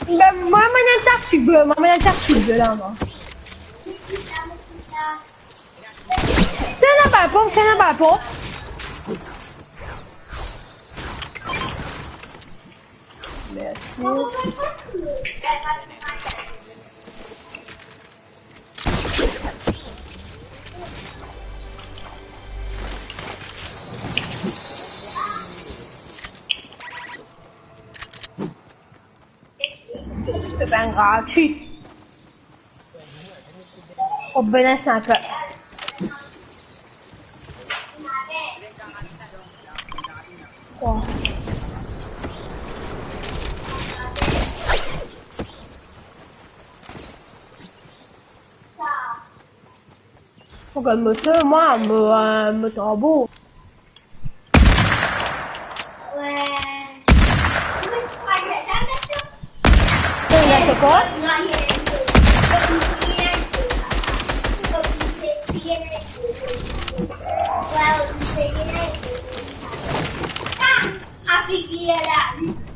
ben, mwa, mwa, ena taktik ble, mwa, mwa, ena taktik ble la, mwa. Sa ena balkon, sa ena balkon. Mersi. Se pa grati. Obenn sa. Bon. Fok mo, mwa, mo, euh, mo tanbour.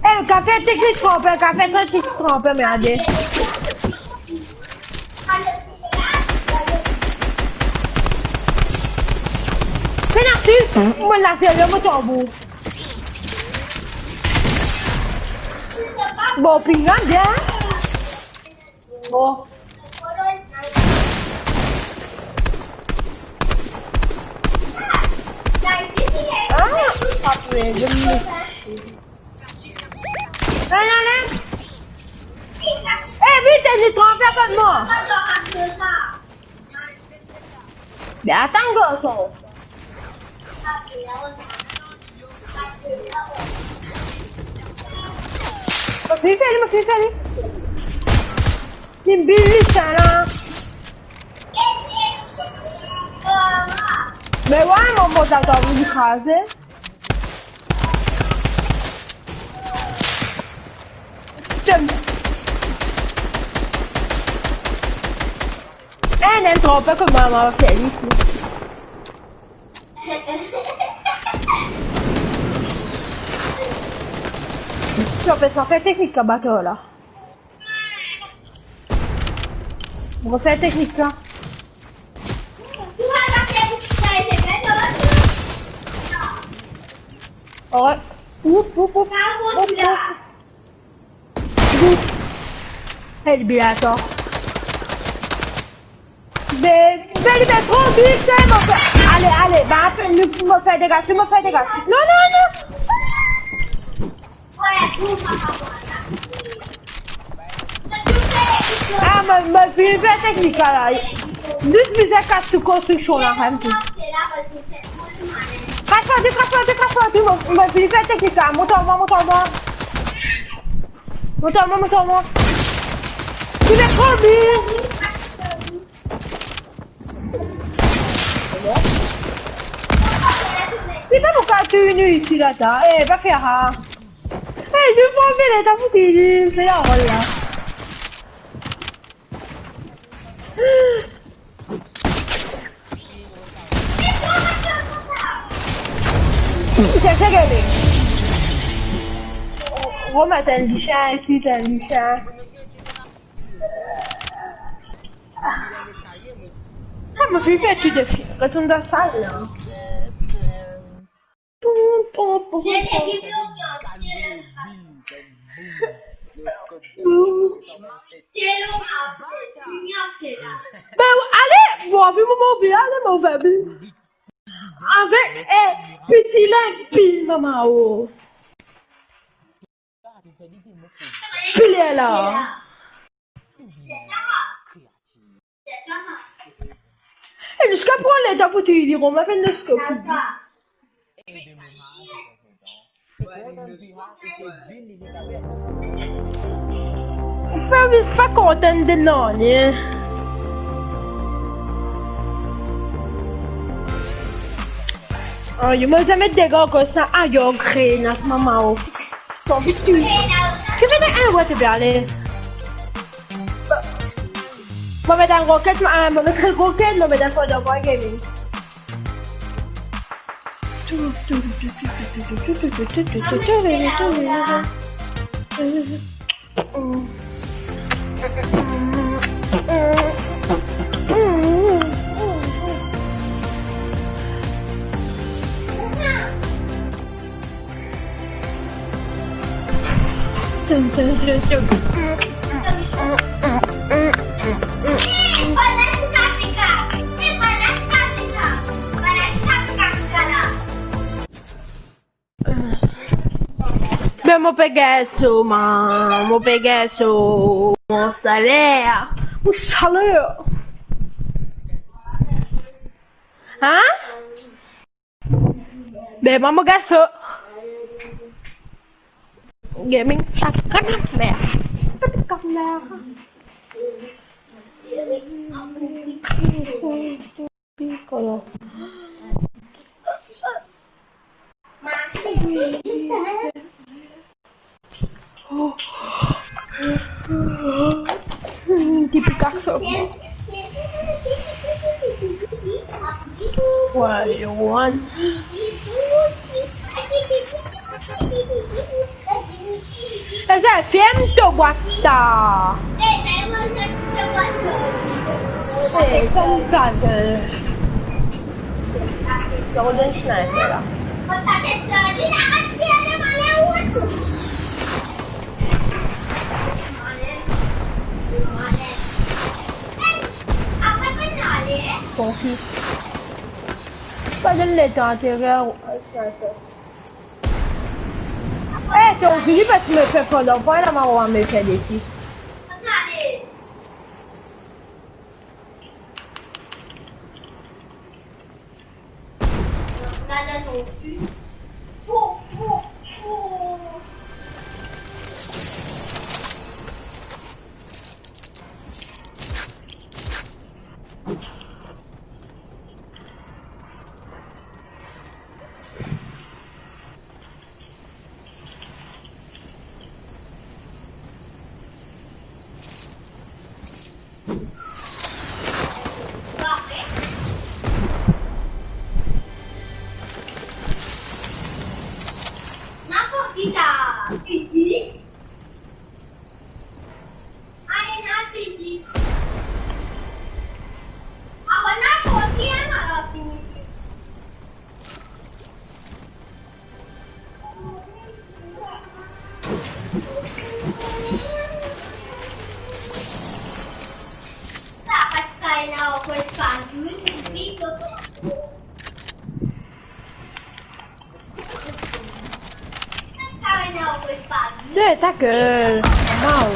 Eh, kafe teknik tranpe, kafe teknik tranpe, merde. Pena sis, mo la serye, mo tanbour. Bon, pinga bien. Bon. Ah, apre, je me... Non, non, non. Eh, vit, li tranpe kot mwa. Be atann, garson. Mo finn fer li, mo finn fer li. Li bil li sa la. Me wa, mo, mo, sa, sa, li kraze. Tem. Eh, ena enn tranpe kot mwa, mo fer li isi. Ti pe fer teknik la, bato la. Mo fer teknik la. Alright. Oup, oup, oup. Oup, oup. Hey, li bien atann. Be, be, li bien tro vit, eh, mo fer. Ale, ale, ba, fer, nou, mo fer dega, mo fer dega. Non, non, non. Ah, mo, mo finn fer teknik la. Zis bizin kas tou konstriksion la, kan mem. Kas partou, kas partou, kas partou, mo, mo finn fer teknik la. Mont ar mwa, mont ar mwa. Mont ar mwa, mont ar mwa. Li met tro bien. Li pa pou kapav touy nou isi la, sa. Eh, pa fer sa. Eh, nou pa vinn, ta pou touy nou, se la, vwala. Cherche gagner. Remet enn lisien isi, enn lisien. Ah, mo finn fer tou defi. Retourn dan sal la. Pom, pom, pom, pom. Ben, ale, mo anvi mo mobil, ale, mo anvi. Avek, eh, piti la, pil mama, oh. Pil la. E ziska pran letan pou touy li, kouma fer nou skopi. Ou fer li pa kontan de nanye. Oh, yo, mo zame dega ankor sa, ayo, grenas, mama, oh. Bon, vit, vit. Ki vinn enn bwat, pe ale. Mo met enn roket, mo, ah, mo met enn roket, mo met enn fodor bwa gaming. Ben, mo pe gagn so, man, mo pe gagn so, mo saler, mo saler. Hein? Ben, mama gaso. Gaming sa kanap mer. Kanap mer. Pikola. Tipi gaso. Why you want? Eza, ferm to bwat la. Eh, koumsa, eh, Golden Sniper la. Konfi. Pa donn letan aterir, sniper. Eh, to vini parski mo fer fodor bwa la, mo ava met fer desi. Te ta gel. Wow.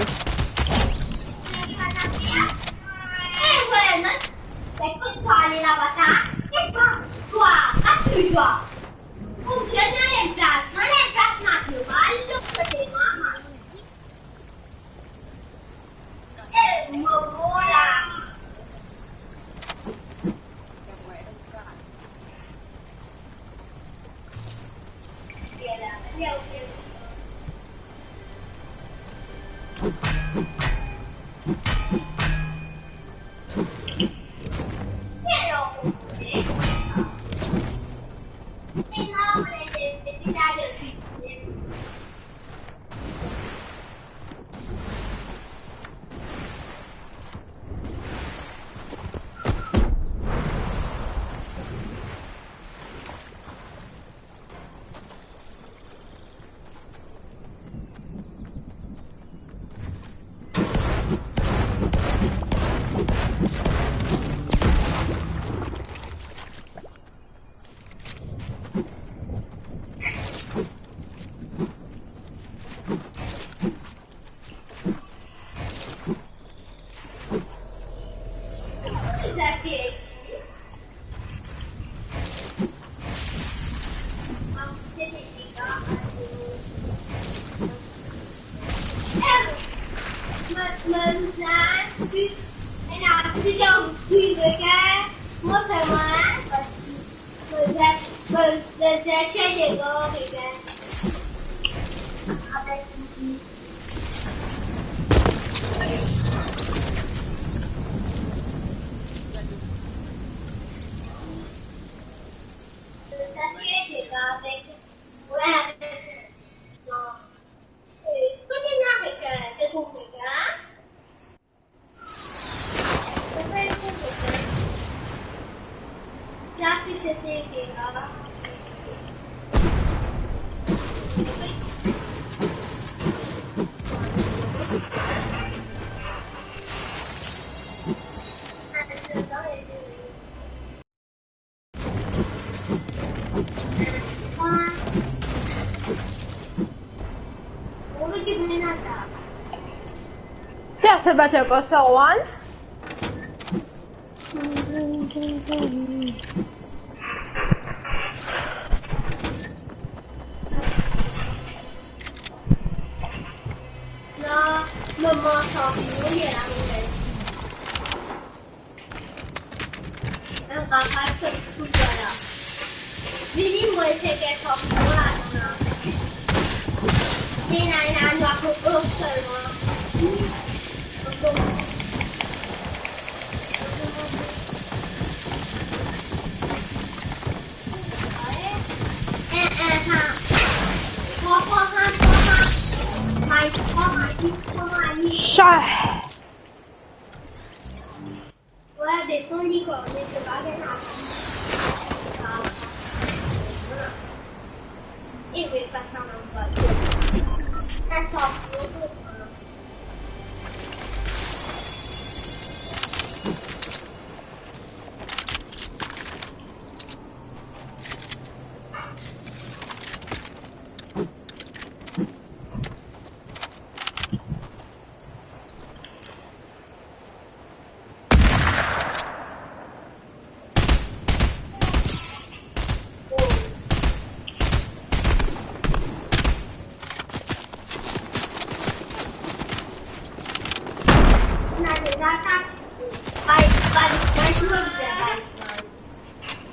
Sa se bato Costa One. Non, maman, tanpri, li ena move. Enn rapaz kot koulwa la. Vini, mo ete get tanpri la, non. Li ena, ena nwa kot selman. Sa. Wi, wi, wi.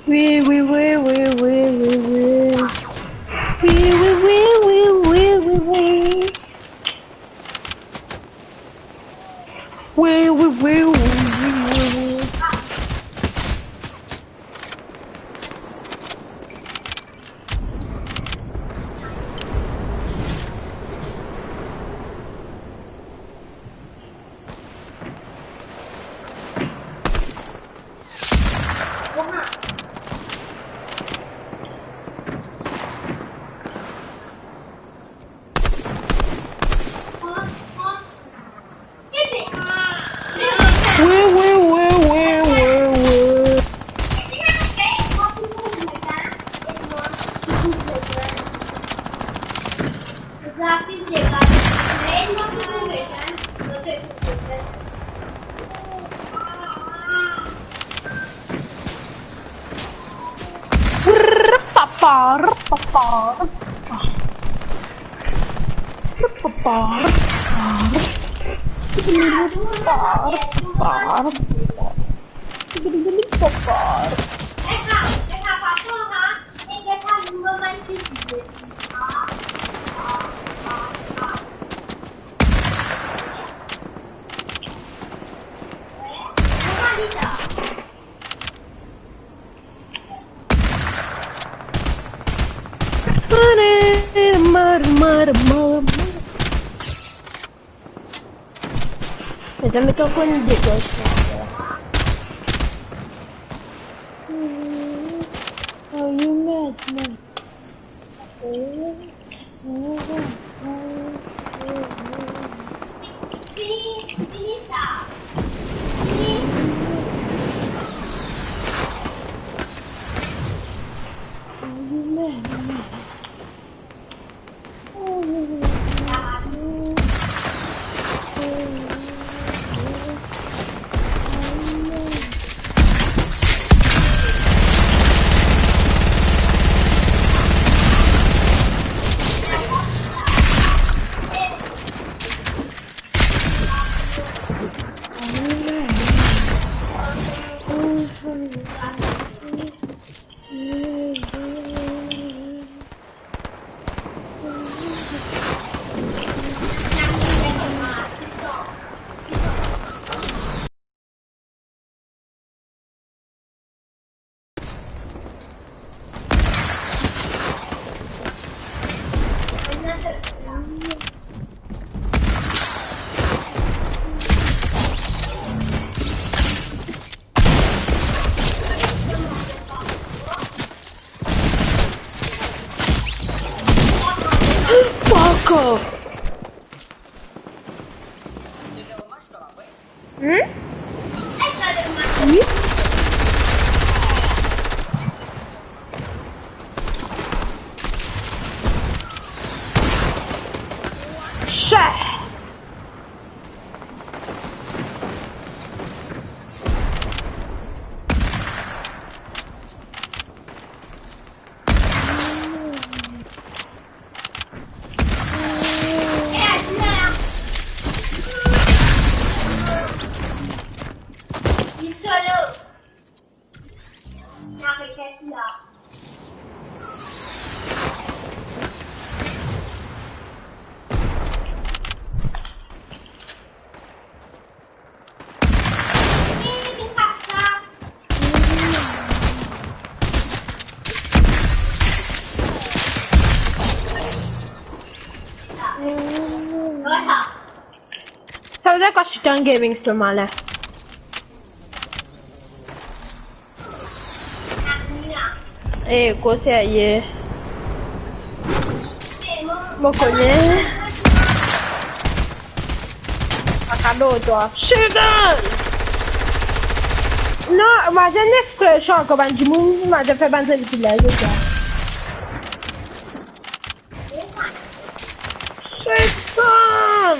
Wi, wi, wi, wi, wi, wi, wi. Wi, wi, wi, wi, wi, wi, wi. Wi, wi, wi, wi, wi, wi. Mare, mare, mare, mare, mare. Mezanmi, to konn degaz. Oh, you mad, man. Fuck off! Hmm? Oui. Chat. Sa vedir ki Chitan Gaming sirman la. Eh, gro serye. Mo kone. Akado twa. Chitan! Non, mo zis exprès ankor bann dimoun, mo zis fer bann zoli villaz, sa. Chitan!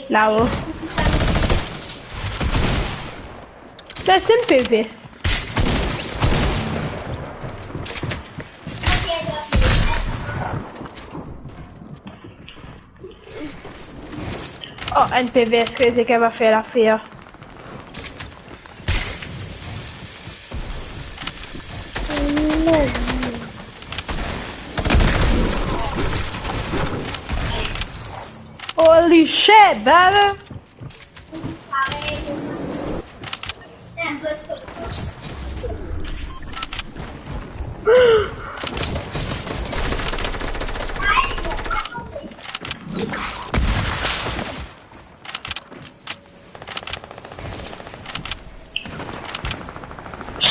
Lao. Personn pe ve. Oh, enn P V S, ki zot ava fer lafer. Holy shit, brother!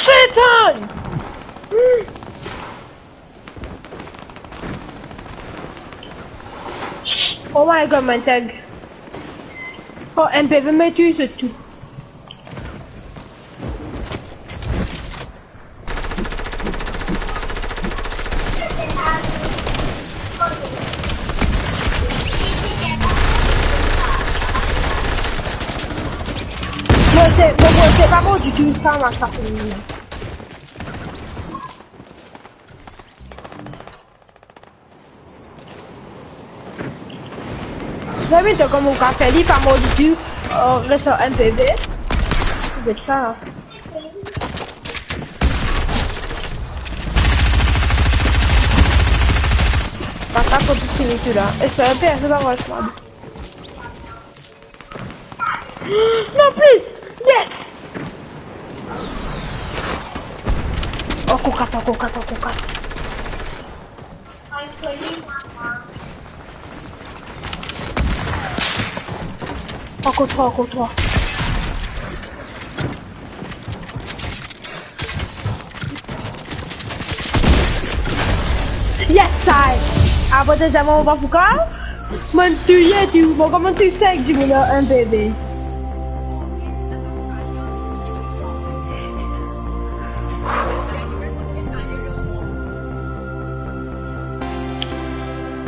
Satan! Oh my God, my tag. Oh, M P V, mo touy zot tou. Mo se, mo, mo se pa bon ditou, sa, ma sa fini. Zami, to kouma ou kapav fer li pa mor ditou, euh, res ar M P V. Get sa. Papa, fo fini sila. Esper personn pa vwar mwa. Non plis! Yes! Ankor kat, ankor kat, ankor kat. Ankor trwa, ankor trwa. Yes, I. Apre dezyem, mo pa pou ka. Mo'nn touye tou. Mo kouma touy sink dimoun ar enn bebe.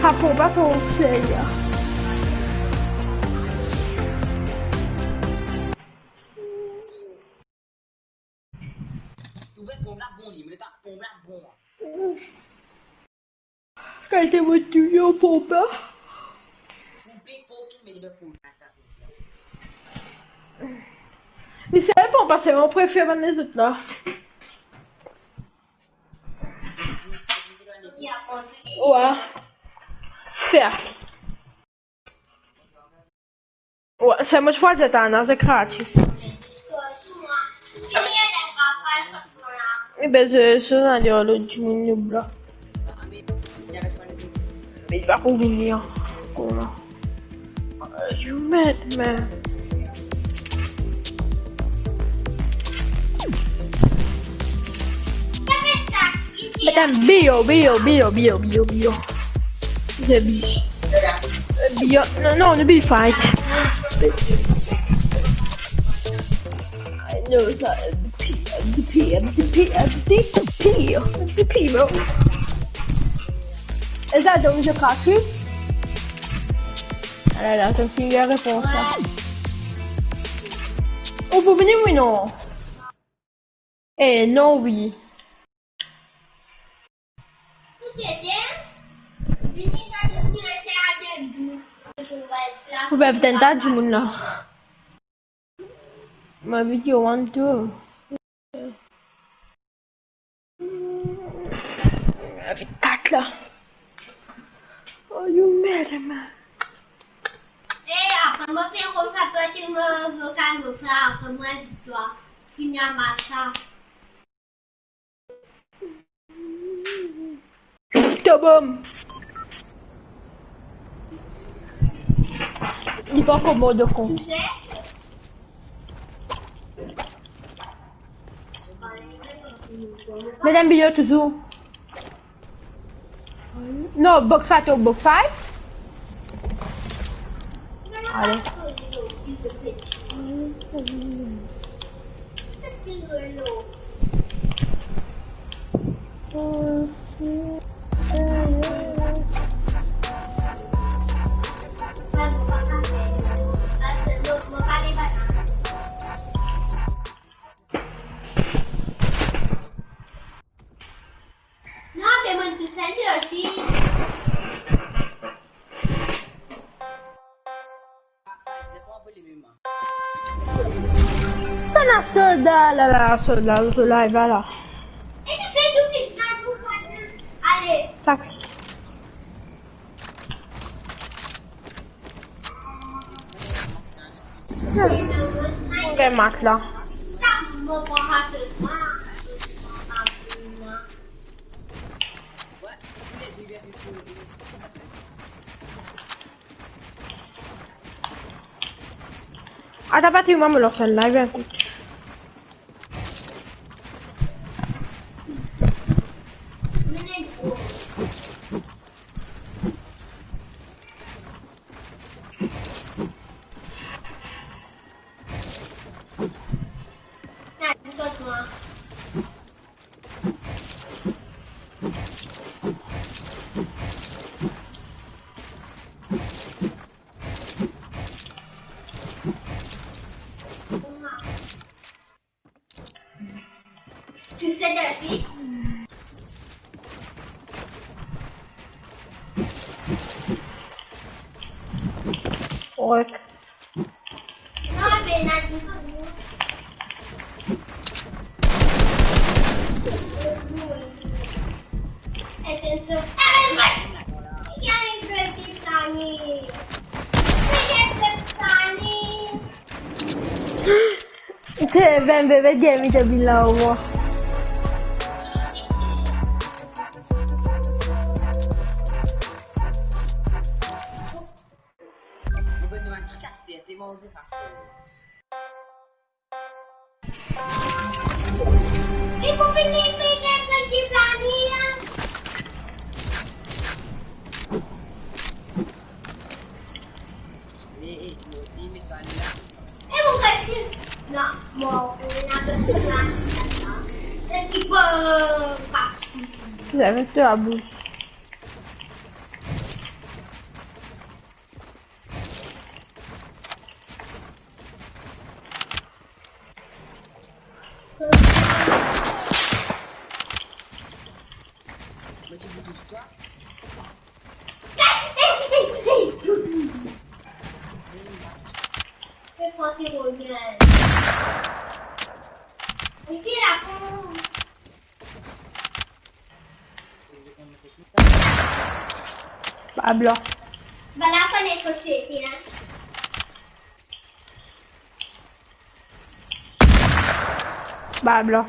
Apo, pa pou sey. Trouve pom la bon, li, mo letan pom la bon. Kalite mo touye ar pom la. Li save pa pase, mo prefer bann lezot la. Wa. Fer. Wa, sa mo ti pou dir twa, non, se gratis. Ebe, zot, zot, zot, zot, lot dimoun, nou bla. Me li pa pou vini ankor la. You mad, man. Madam, bio, bio, bio, bio, bio, bio. Bio. Bio. Non, non, nou bi fight. I know that M V P, M V P, M V P, M V P, M V P, M V P, bro. Is that the music cartridge? Ala la, to finn gagn repons la. Ou pou vini, wi, non? Eh, non, wi. Pou vinn tann dimoun la. My video one too. Avek kat la. Oh, you mad, man. Eh, apre mo fer koumsa, twa ti mo vokal, mo fer apre mo invit twa. Fini a match sa. To bom. Li pa ankor mor de kont. Medam, video touzour. Non, box fight, oh, box fight. Ale. Non, be mo'nn tou sel li osi. Sa ena solda la, la, solda, solda, la, la. Ale. Taxi. Hmm. Gagn match la. Atann, pa tir mwa, mo lans enn live, ekout. Tu sais, Delphine. Ouais. Non, mais là, je veux pas. Et c'est ça. Ah, mais moi, il y a une petite amie. C'est une petite amie. Te, vinn bebe, get mi to be low. J'avais peur à bout. Anti-rebelle. Epi la pon. Ba blan. Ba la pon ek kote, hein. Ba blan.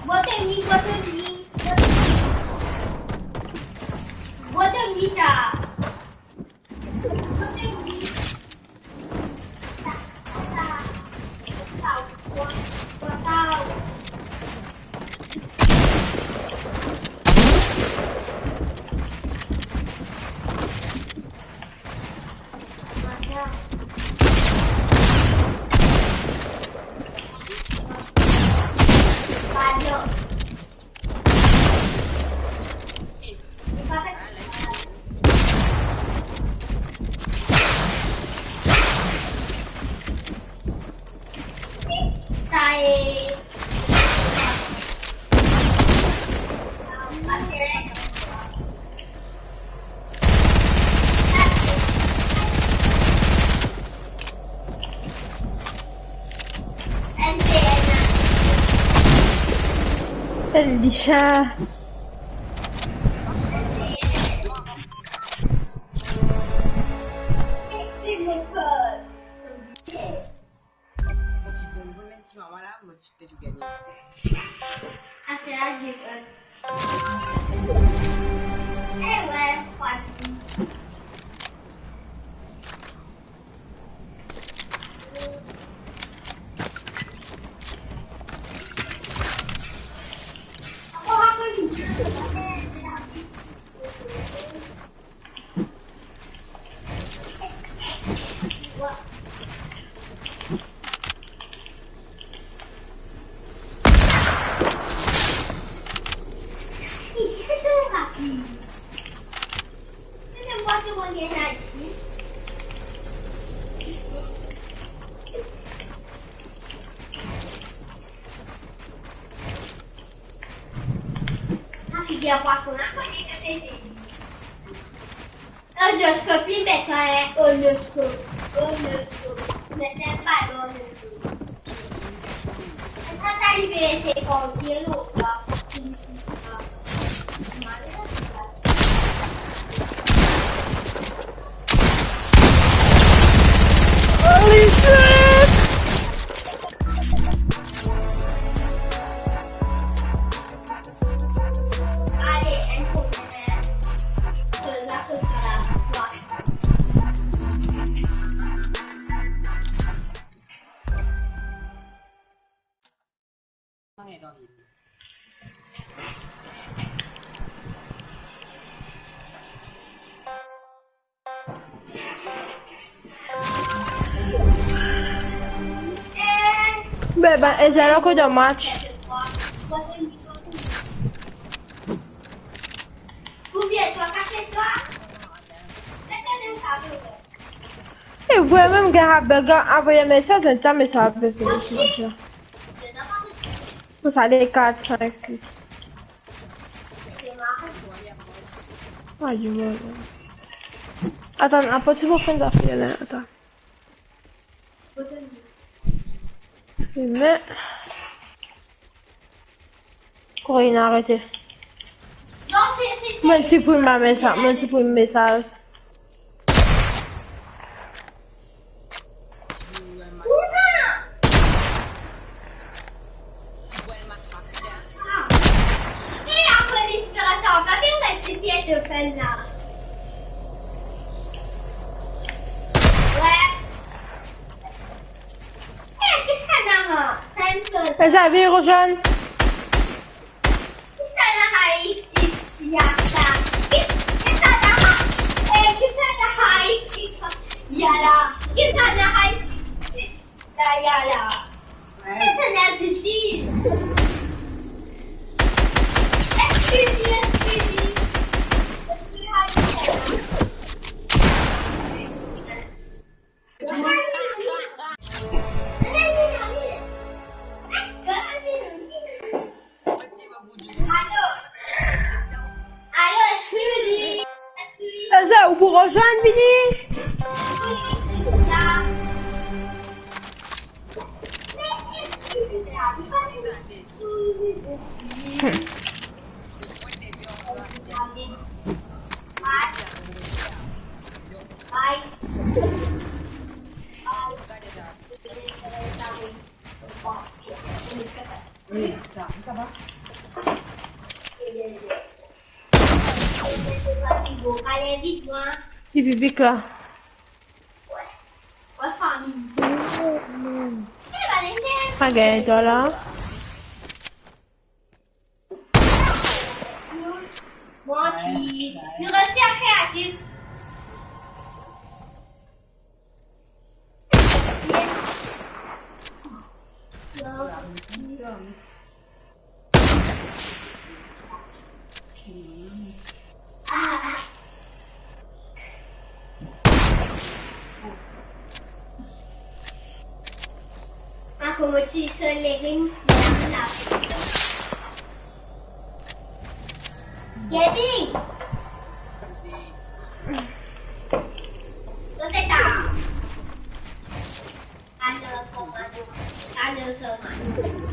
Bottom ni, bottom ni, bottom ni. Bottom ni sa. Bottom ni. Elisha. Mo ti donn, mo ti donn ti mama la, mo ti, to ti gagne. Ase la, je gagne. Eh ouais, trois. Onoscope, li met sa, hein, onoscope, onoscope. Li met enn balon onoscope. Sa, sa li pe ese konti, lo, sa. Holy shit! Be, be, e zero ko dan match. E vremem, gagn bug, avoy mesaz, enn ta mesaz pe soti, mon Dieu. Pou sa, le kat, senk, sis. Ayo, ayo. Atann, apa ti mo finn zafer la, atann. Me, kouma inn arete? Mo siprimenn sa, mo siprimenn mesaz. Eza, vinn rezoinn. Joanne, vini. Ti bibik la. Pa gagn twa la.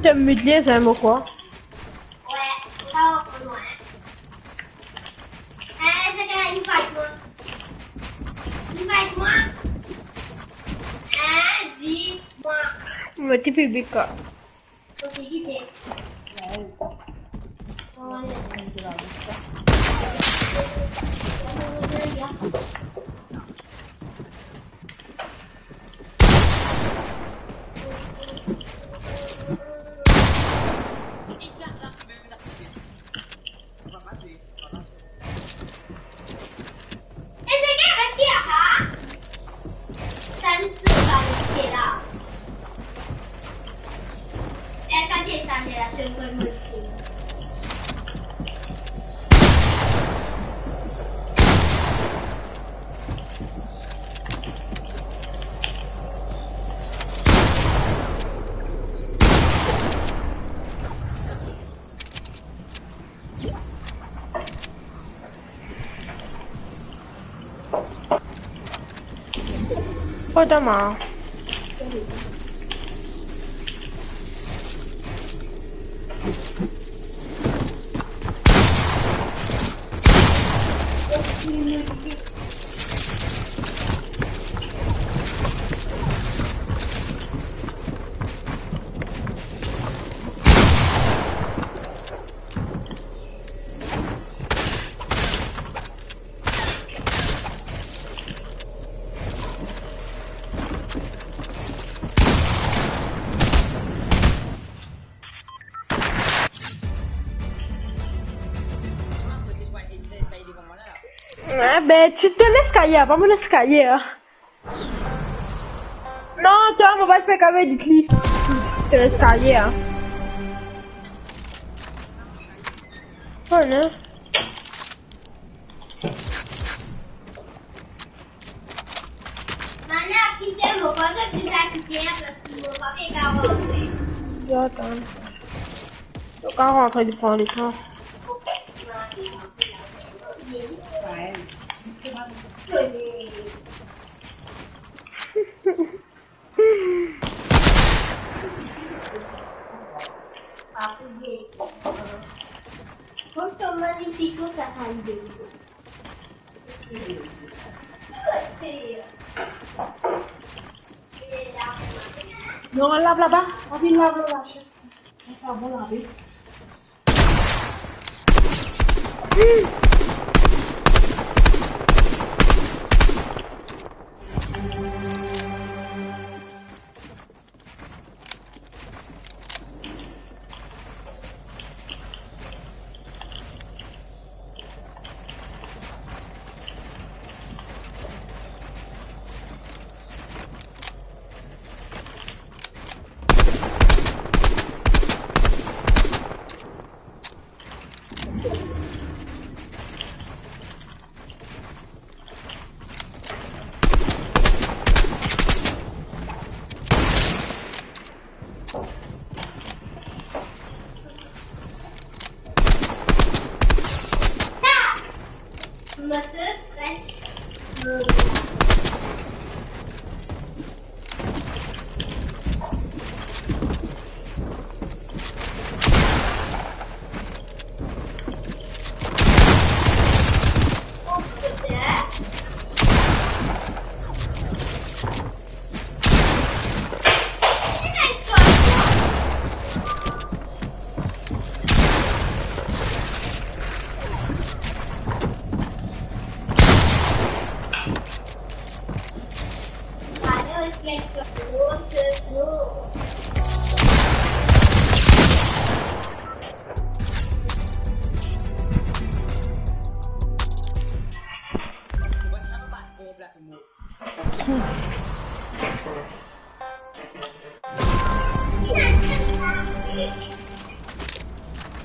T'es humilié, c'est un mot quoi ? Mo ti piblik, quoi. Kot Omar? Ah ben, ti to leskalie, pa mo leskalie, hein. Non, twa, mo pa pe kapav edit li. To leskalie, hein. Oh non. Atann. To kapav rantre, li pran letan. Non, lav laba. Anvi lav laba. Sa bon, lav.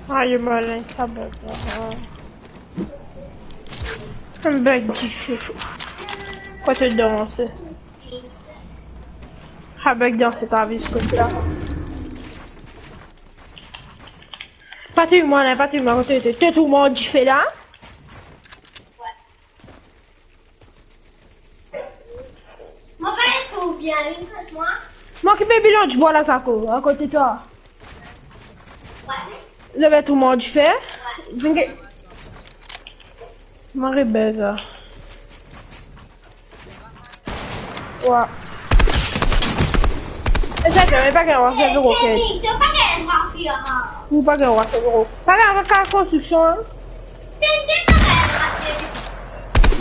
Ayo, malin, sa bug la. Enn bug dife. Kot to danse? Sa bug danse pa vis kot la. Pa touy mwa la, pa touy mwa, kot to ete? To tourman dife la? Mo pa trouv bien, li kot mwa. Mo ki pe bilan dibwa la, sa ko, akote twa. Zot ena tourman dife? Vinn get. Mo rebel sa. Wa. E sa, to pa gagn, wa, se zero kel. To pa gagn, wa, fira. Ou pa gagn, wa, se zero. Pa gagn, wa, ka konstriksion, an.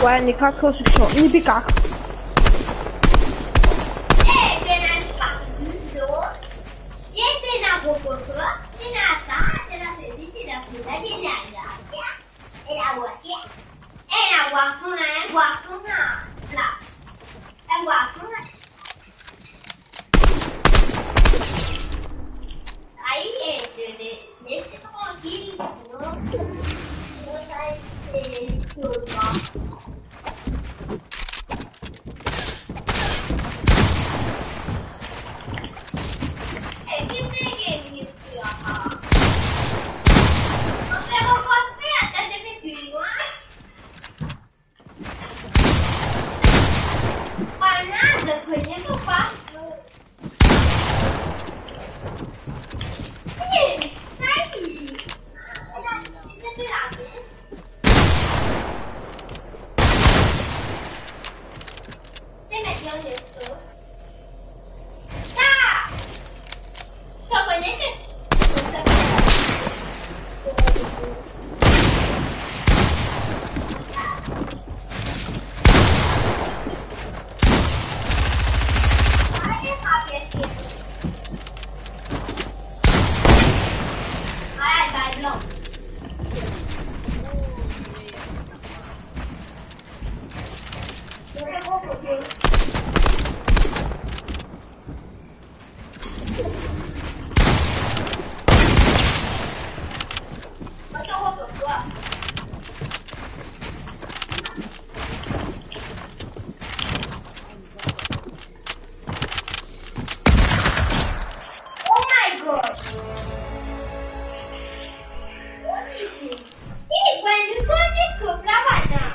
Wa, ni kat konstriksion, ni pikaks. Aïe, eh, je vais laisser tranquille, sinon, sinon ça, c'est chaud, quoi. Eh, qui c'est qui est venu ici, là? On s'est rencontrés à ta demi-nuit, ouais.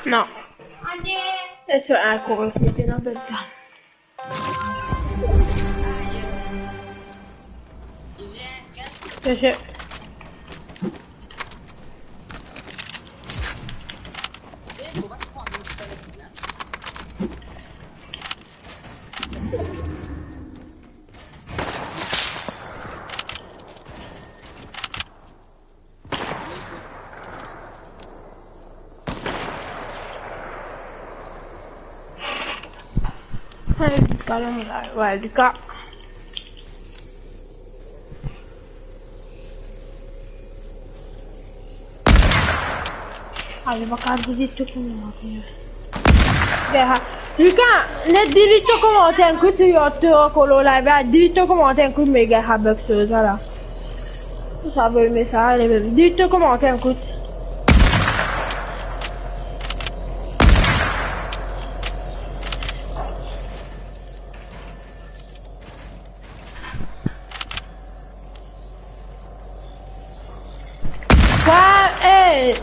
Non. Eski ankor ete dan bel tan? Sese. Hey, Luka la, mo la, wey, Luka. Ale, mo pa kav delete to komanter. Gay, ha. Luka, net delete to komanter, enn kout, si to ankor lor live la, delete to komanter, enn kout, me gay, ha, bug soz la. Sa voy mesaz, ale mem. Delete to komanter, enn kout. Wa, eh,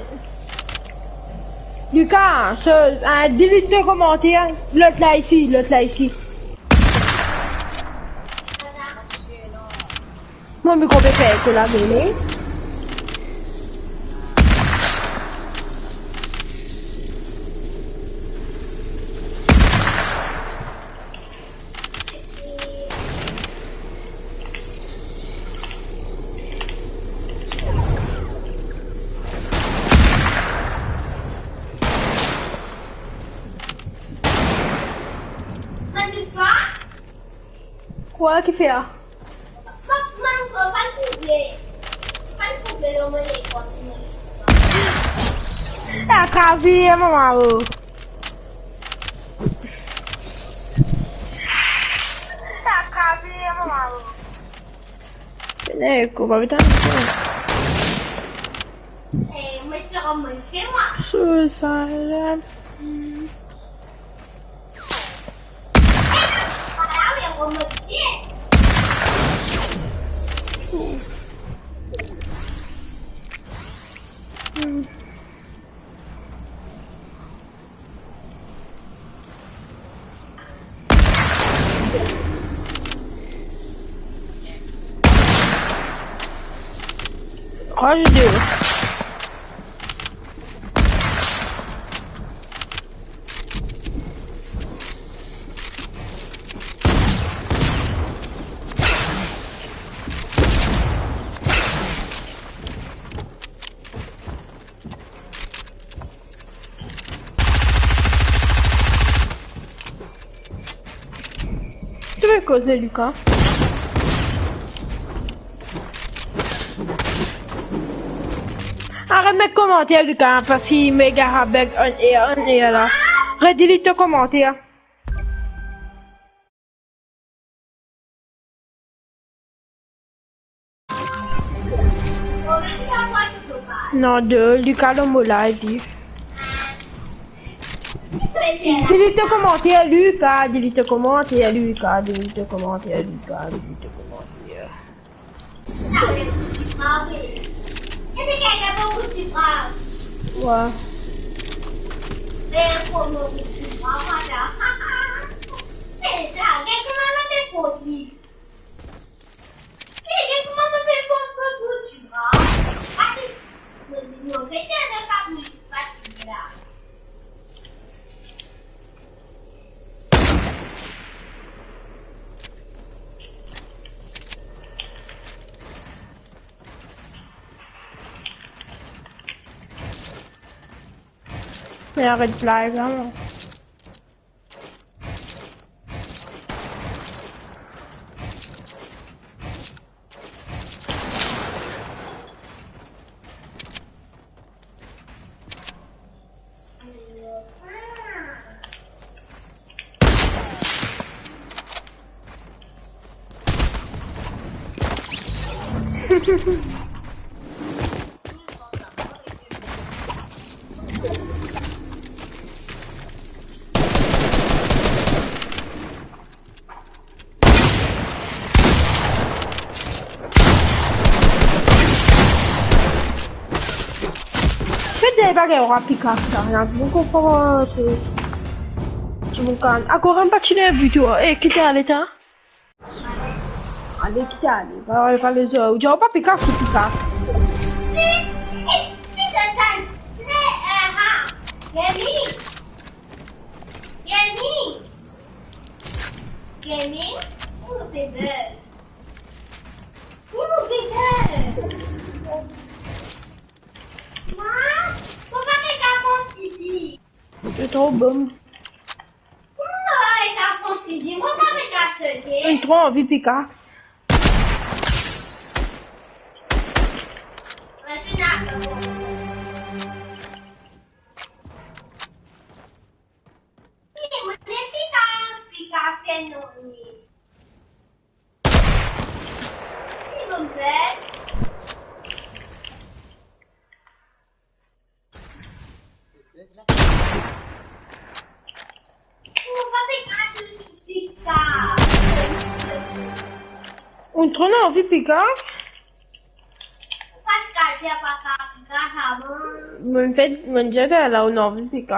Luka, so, ah, delete to komanter, lot la isi, lot la isi. Mo mikro pe fer eko la, mele. Kwa ki fer la? Sa kravi, mama, oh. Sa kravi, mama, oh. Nek, ou pa vinn tann mwa. Suicide. Rage de. To pe koze, Lucas? Aret met komanter, Lucas, parski mega habeg on air, on air la. Redelete to komanter. Non, de Lucas dan mo live li. Delete komanter, Lucas, delete komanter, Lucas, delete komanter, Lucas, delete komanter. Ouais. Mem aret live la, mwa. Ki de bagay ou pa pik sa, la, mo konpran pa. Ti mo kan, akoz pa ti le buto, e, ki te ale sa? Ale, ki te ale, pa, pa lezot, ou dir ou pa pik, ki pik. Gaming. Gaming. Gaming. Ou pe bel. Ou pe bel. Mwa, kouma pe kapab ici? Ou tro bon. Kouma pe kapab ici? Mwa, sa pe kapab ici. Mo tro anvi pik. Ou tro anvi pik. Mo fek, mo dir la, ou anvi pik.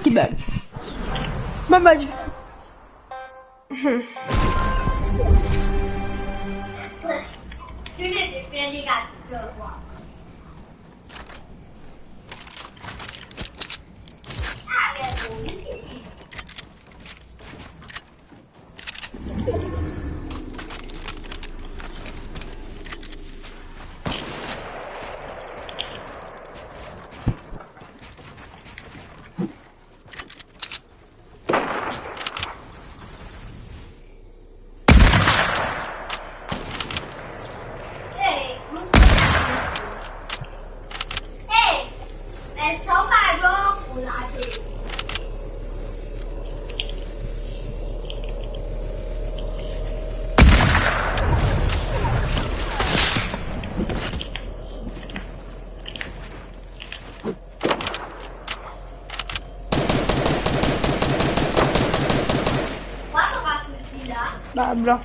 Ki bag? Mama, Ba, blan.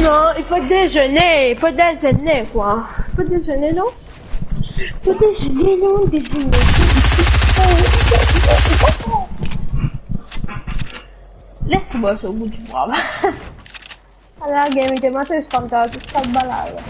Non, il faut déjeuner, il faut déjeuner, quoi. Il faut déjeuner, non? Il faut déjeuner, non, déjeuner. Laisse-moi au bout du bois. Ala game, te mate espantal, tou sa bala la.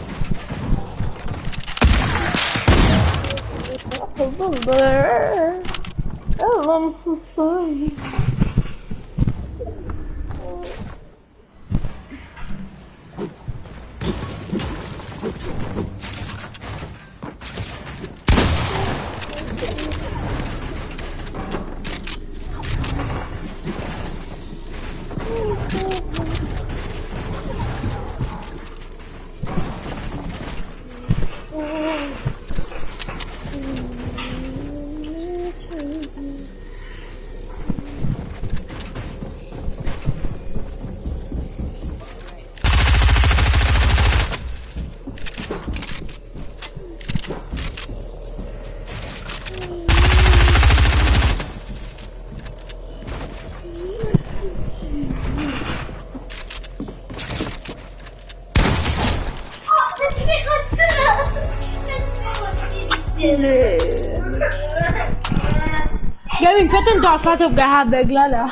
Gavin, fer enn dans la, to gagn avek la, la.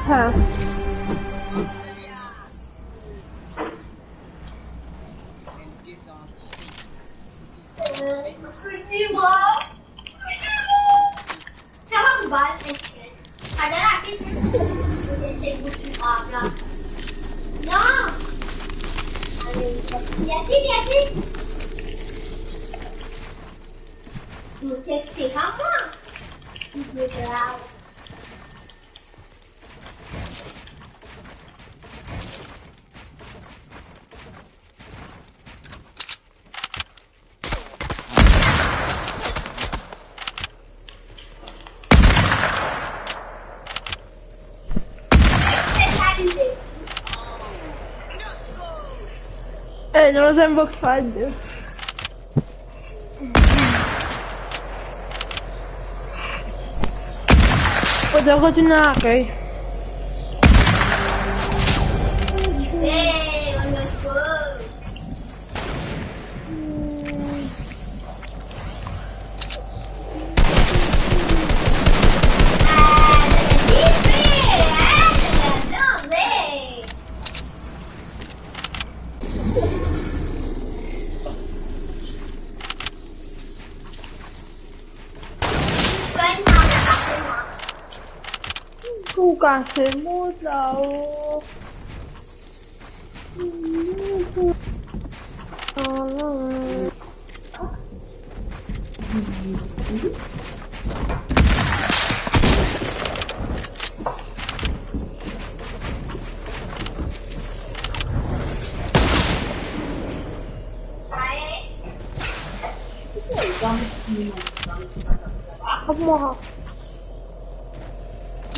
Ha. Eh, non, j'aime beaucoup ça. Faut dire que tu n'as rien. Ou kas mo la, oh. Mwa.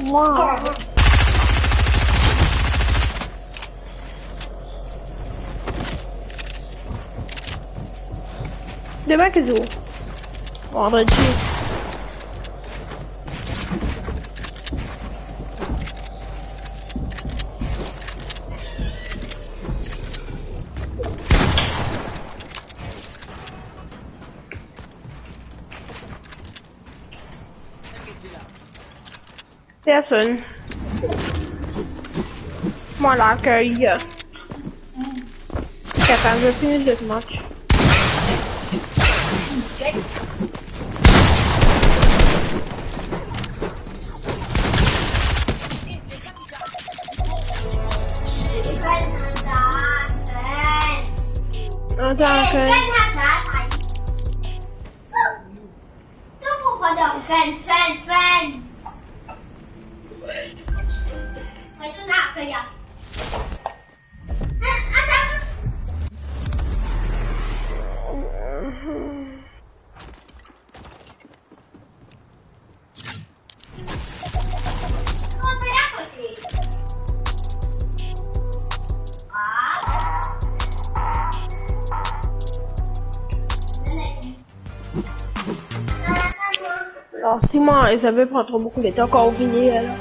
Mwa. Demin ki zour? Vandredi. Personn. Mwa lakey. Kapav fini zot match. Atann, atann. Fen, fen, fen. Alors, si moi, ça veut prendre beaucoup de temps quand on finit, alors.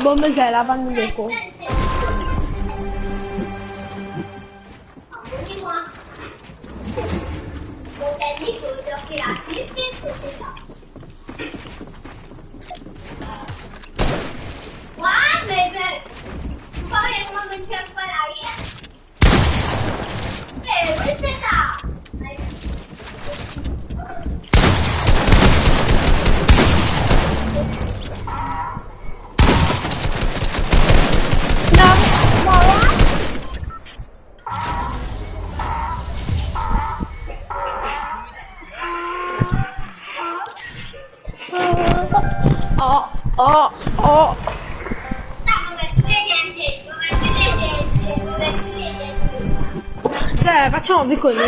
Bon, me zay la vann nou lekor. Oh, oh, oh. Sa, pa ti anvi kone.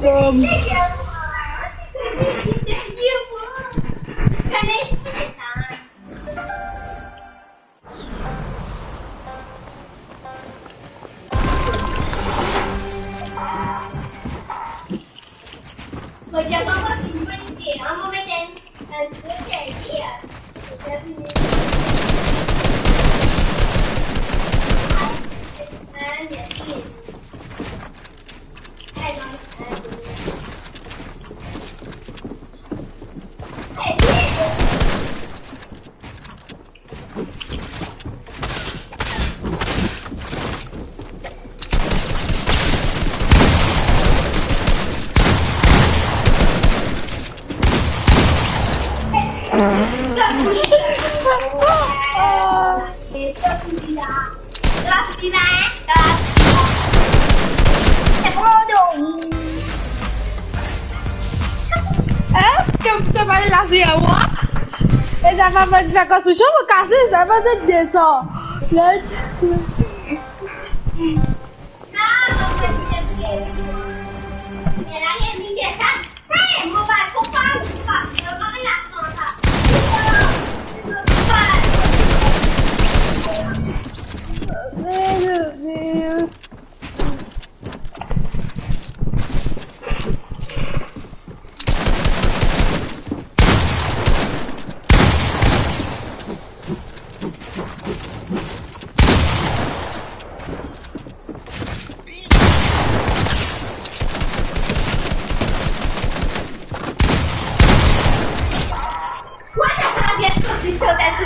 Bom. Hein? Ke to pa lase mwa? E sa pa, pa, pa konstriksion, mo kase, sa pa, se desan. Let.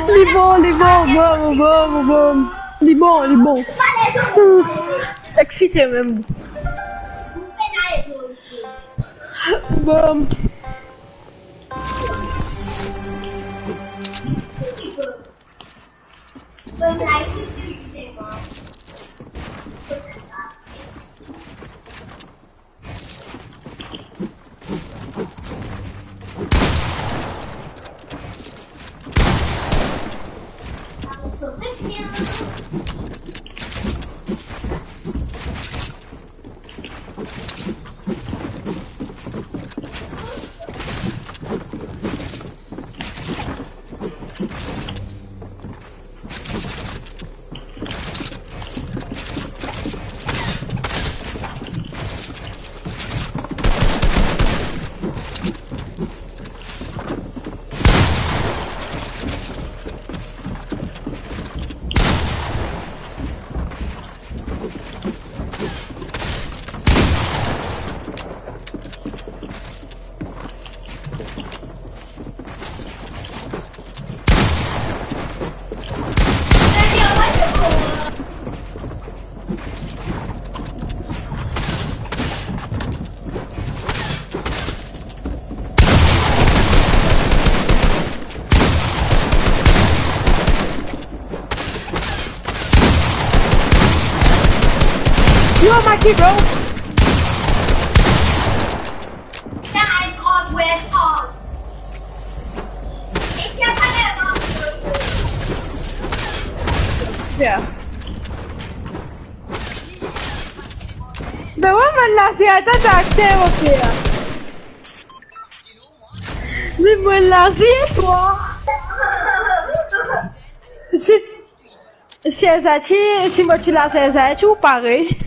Li bon, li bon, bon, bon, bon, bon. Li bon, li bon. Eksite mem. Bon. Yo, Maki, bro. Yeah. Ben ouais, man, la, c'est un tas d'acteurs, ok, là. Mais moi, la, c'est quoi? C'est, c'est ça, tu, si moi, tu l'as, c'est ça, tu, pareil.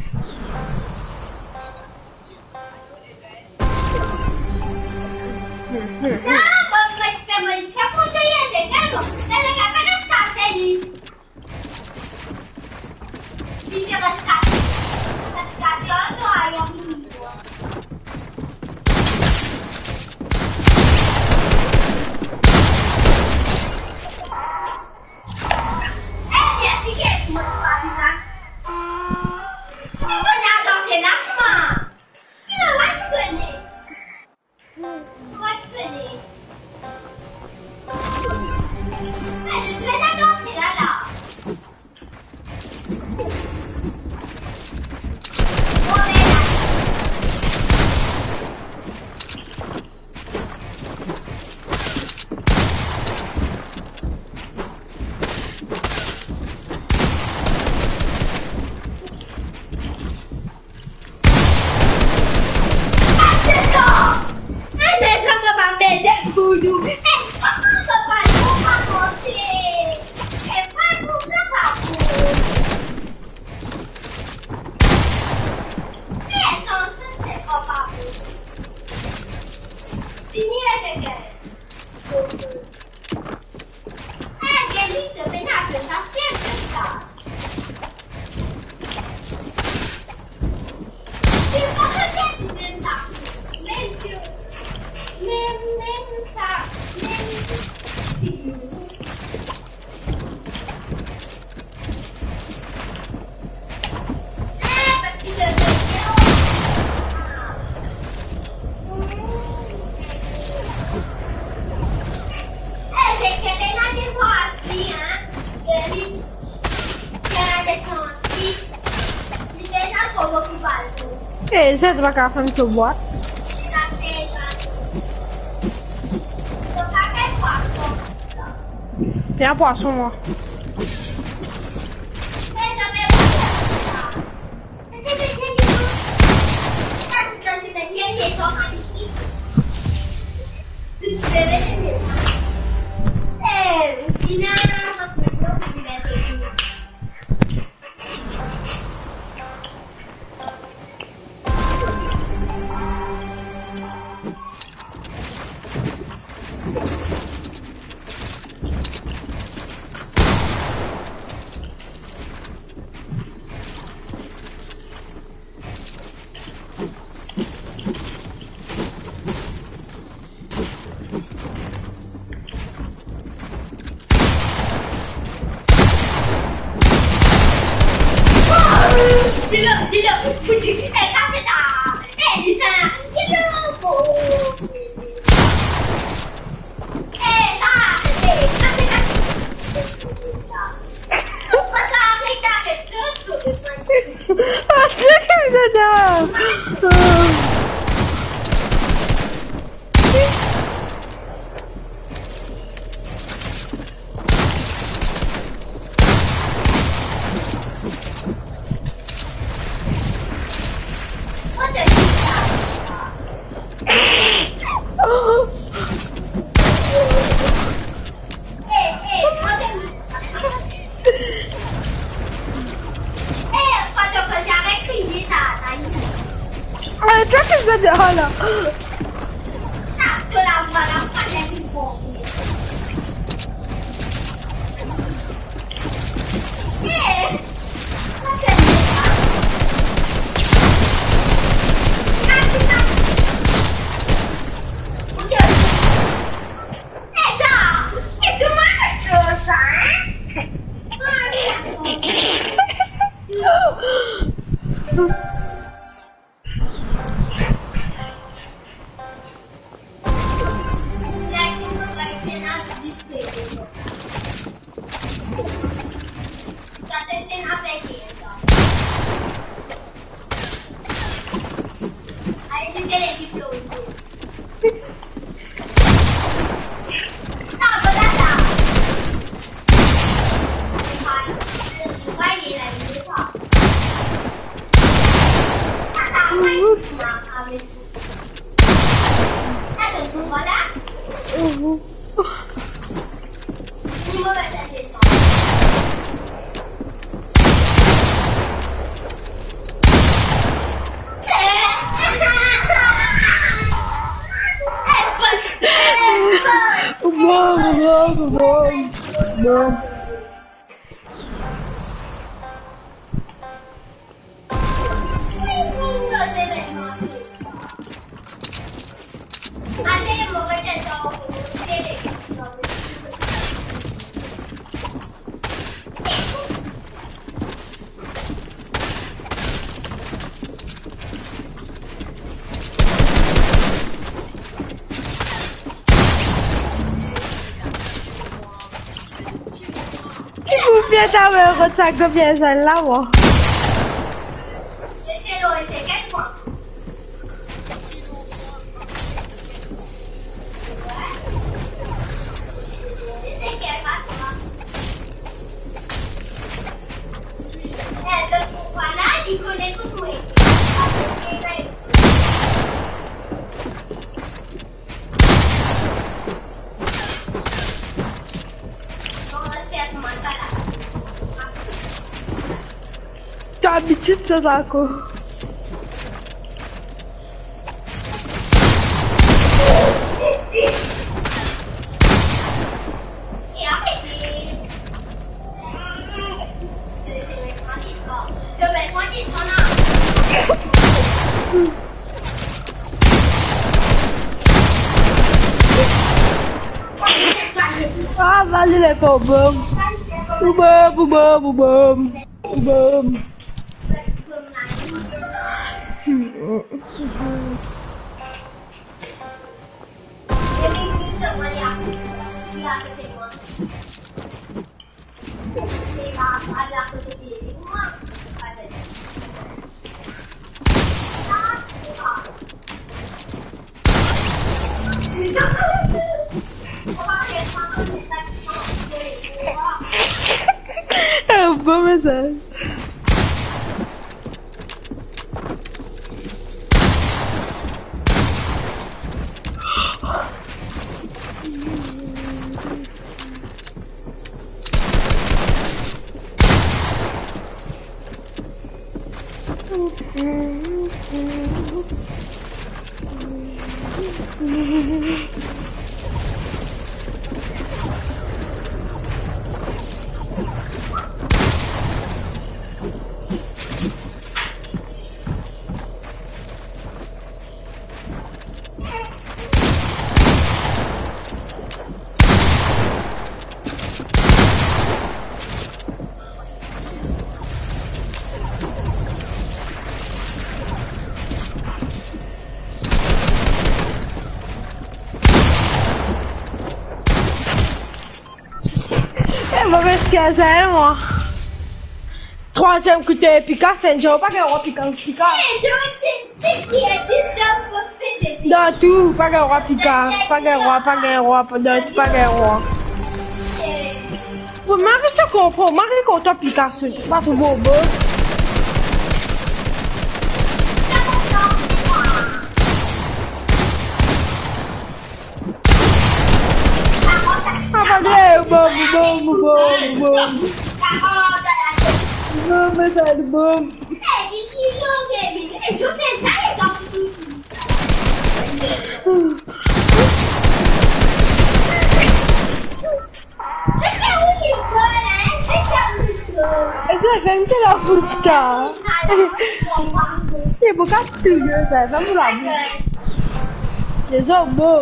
Eh, sa, to pa kapav ferm to bwat. Bien pwason, mwa. Ah, toi, qu'est-ce que ça dérange, là? Bon. Ou bien ta we kot sa, konbien sa la, mo. To abitid sa, Zako. Ah, vas-y, les gars, boum. Boum, boum, boum, boum. Boum. Eh, bon mesaz. Eh, move skill sa, hein, mwa. Trwaziem kout pika, se enn zour pa gagn rwa pika, pika. Dan tou, pa gagn rwa pika, pa gagn rwa, pa gagn rwa, dan tou, pa gagn rwa. Bon, mari sa konpran, mari kontan pika, se pa tro bon, bon. Ah, pas bien, boum, boum, boum, boum. Boum, mesaz, boum. Esa, vem que la busca. E boka tuyo, sa, vamos lá. Dezobo.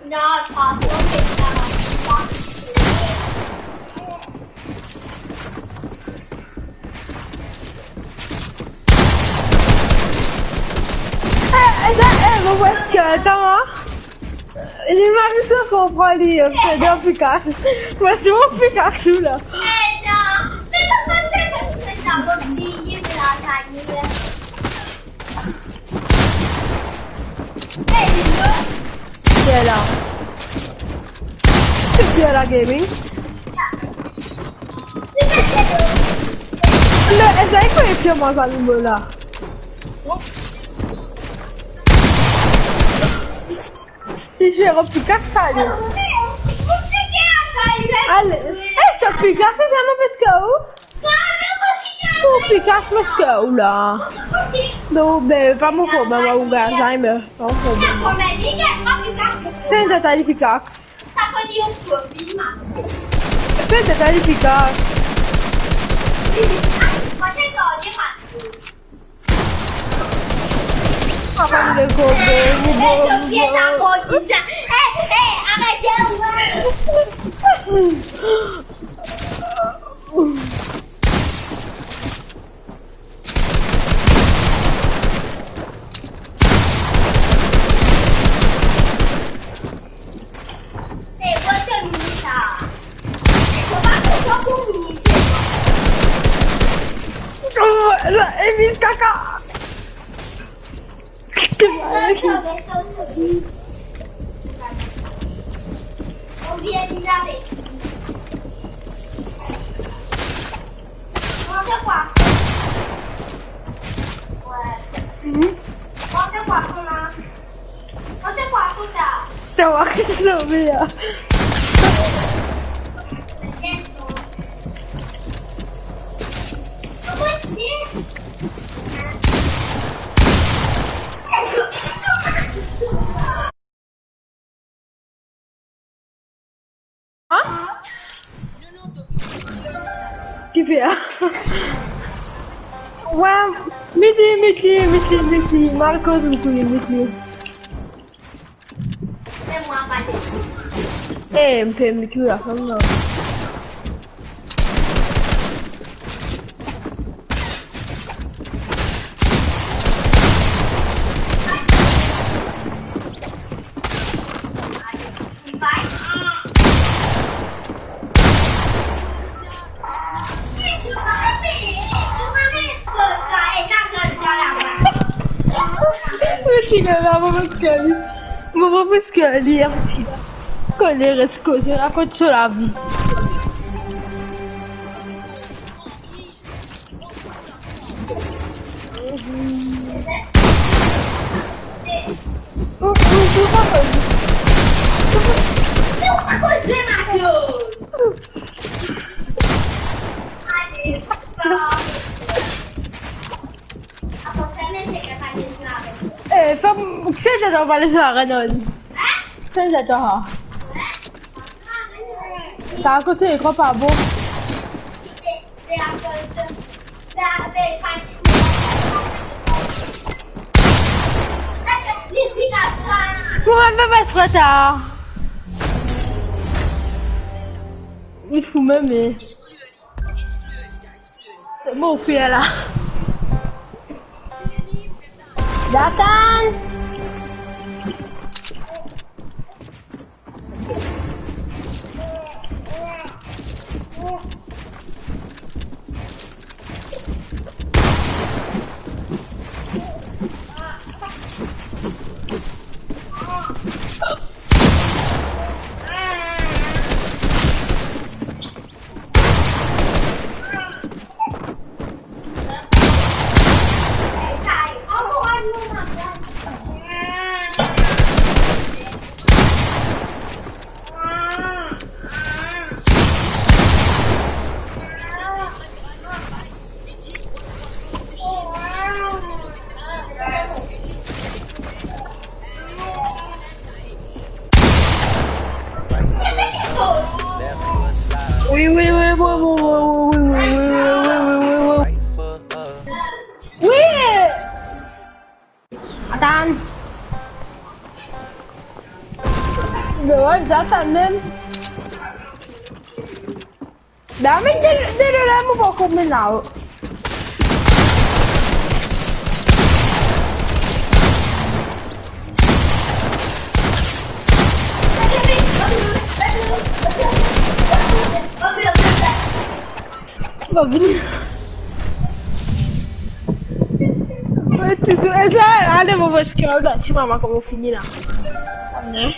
Non, franchement, c'est pas mal. Eh, eh, eh, mo pres, atann, hein. Li mem pa konpran li, euh, fede pikax. Mo ti mo pikax la. Eh, non. Mais comment ça, ça, ça, ça, ça, ça, ça, ça, ça, ça, Pierre la. C'est Pierre la gaming. Le, esa ki fer mwa sa nouvo la. Li fer pikax sa li. Ale, eh, sa pikax, se sa mo pres ou? Ou pikax, mo pres ou la. Non, be, pa mo problem, ou gagn, me pa mo problem. Send dat li pikax. Send dat li pikax. Apa mo le kobe, mo bo, mo bo. Oh, la, Emile, kaka. Mhm. T'as voir qui sauver, hein. Hein? Ki fer? Ouais, met li, met li, met li, met li. Marco, met li, met li. Eh, mo pe met li la, kom la. Mo ti la, mo pa pres li. Mo pa pres li, mo ti la. Koler, res koze, rakont so lavi. Eh, fam, ki sa to pale sa, Renan? Ki sa to? Sa kote, ekran pa bon. Pou mwa, mem pa tro tar. Li fou mem, eh. Se mo fer la. Datan! Devan, sa, sa mem. Dame de, de, de la, mo pa konpran la. Bon, vini. Ti sou, e sa, ale, mo pa sikav la, ti mama, kouma fini la. Ne?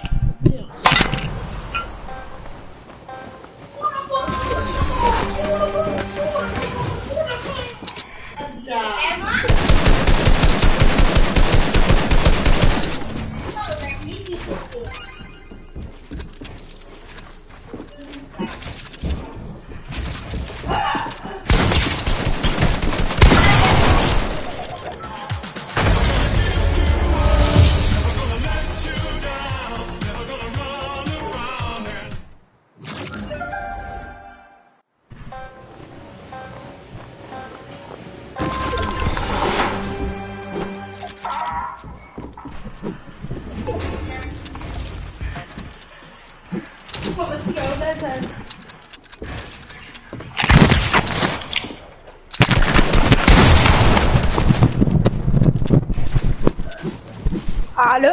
Alo.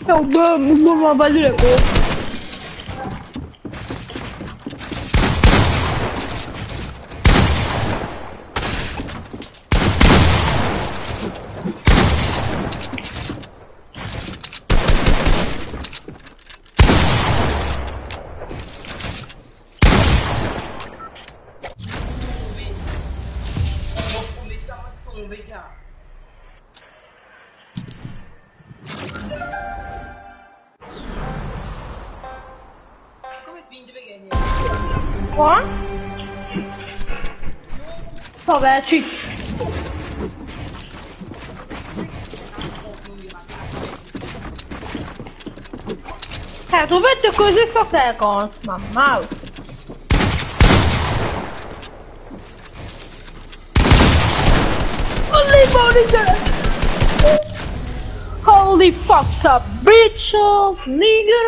Yo, bro, mo, mo, mo, vas-y, let's go. Quoi? Cent vingt-huit. T'as trouvé de causer cent cinquante, maman. Holy moly, holy fucked up bitch, oh, nigga.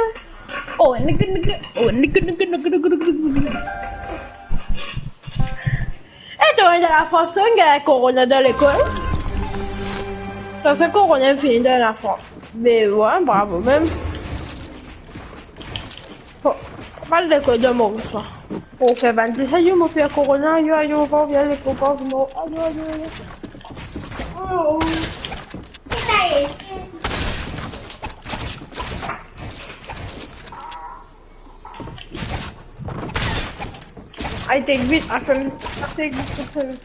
Oh, nigga, nigga. Oh, nigga, nigga, nigga. E to, dan Lafrans, inn gagn korona dan lekol? Sa, se korona fini dan Lafrans. Me wi, bravo mem. Bon, mal de kor dan mo swa. Pou fer bann ti sa, yo, mo fer korona, yo, yo, pa vinn lekol, pa vinn, ayo, ayo, ayo. Oh. I take this, I can take this.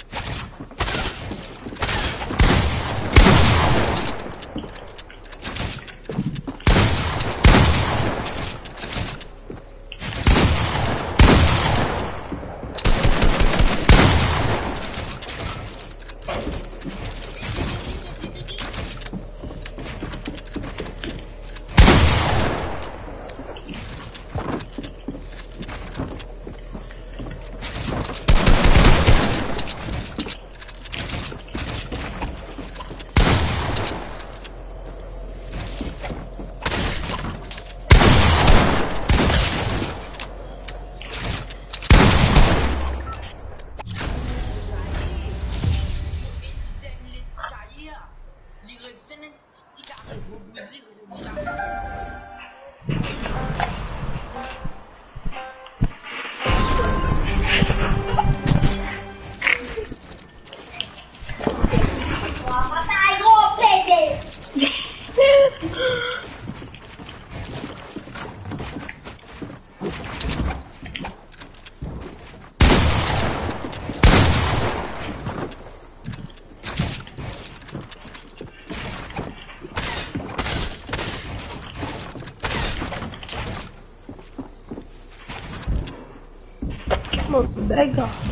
Lega.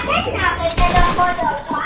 Trente, quarante, trente, quarante.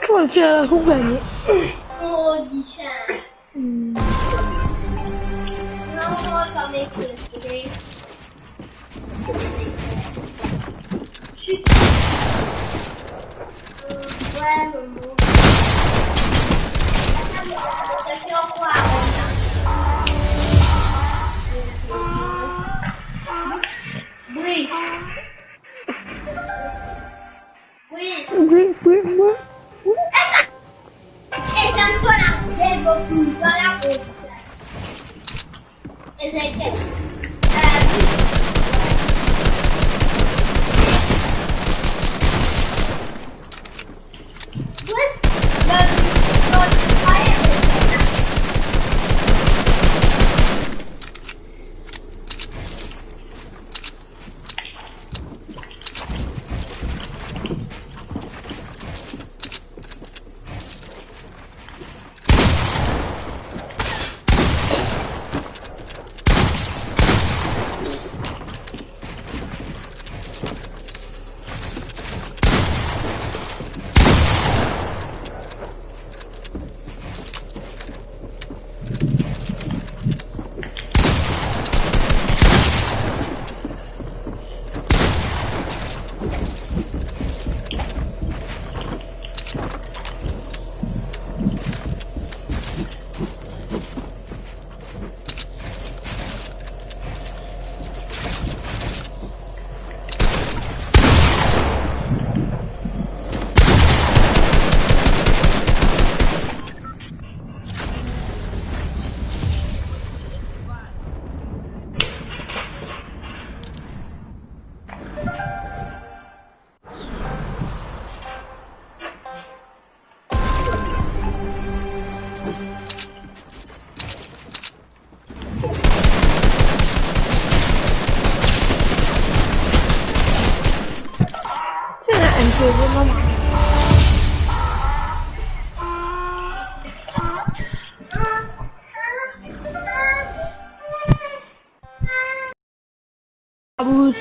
Kouma fer pou gagne? Hmm. Wi. Wi, wi, wi. Deziem moman. Abous.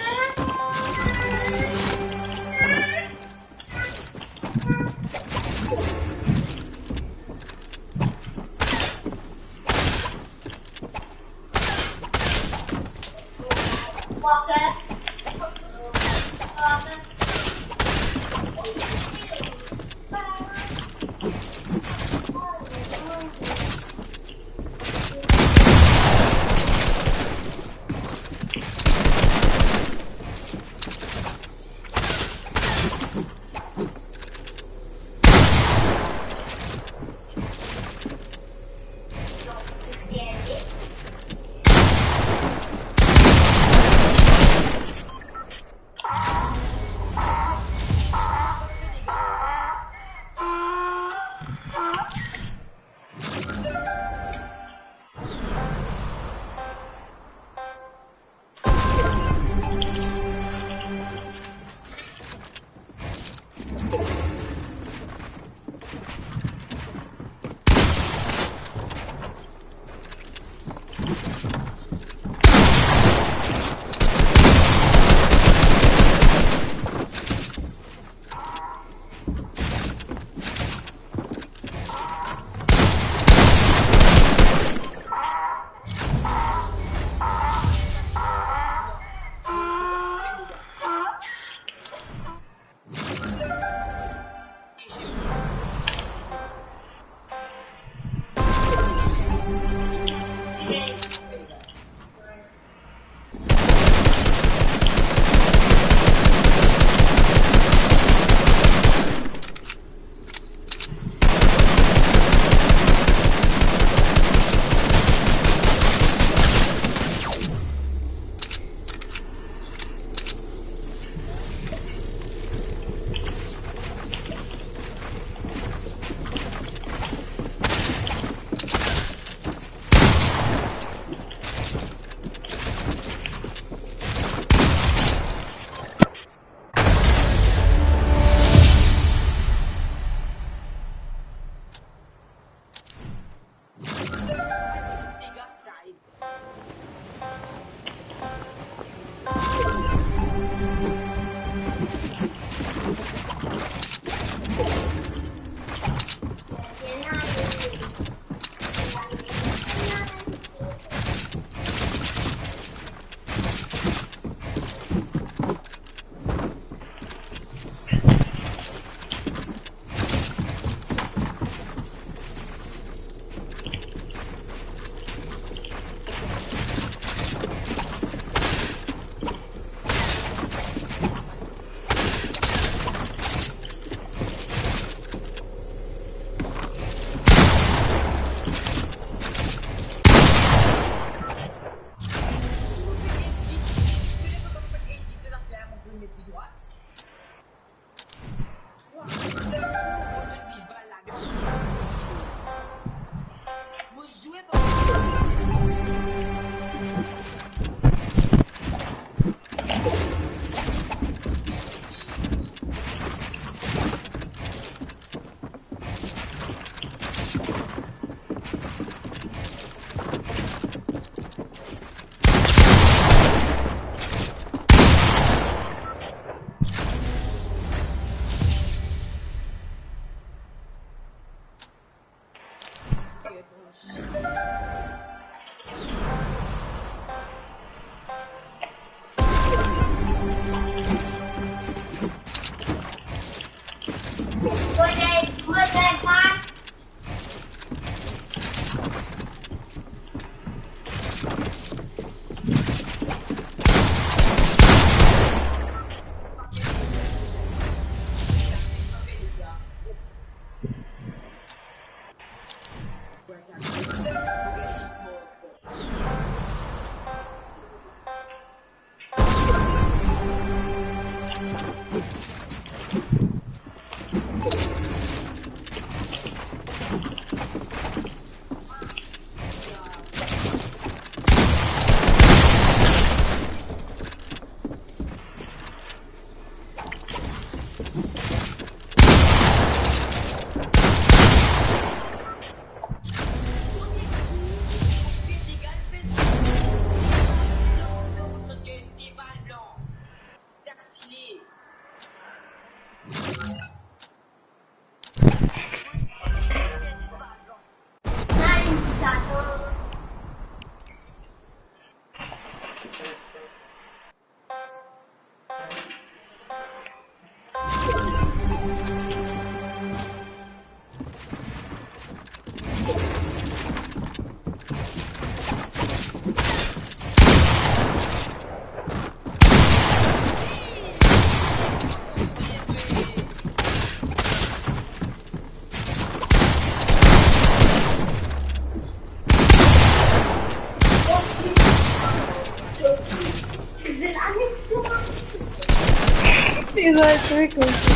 Li rod trik osi.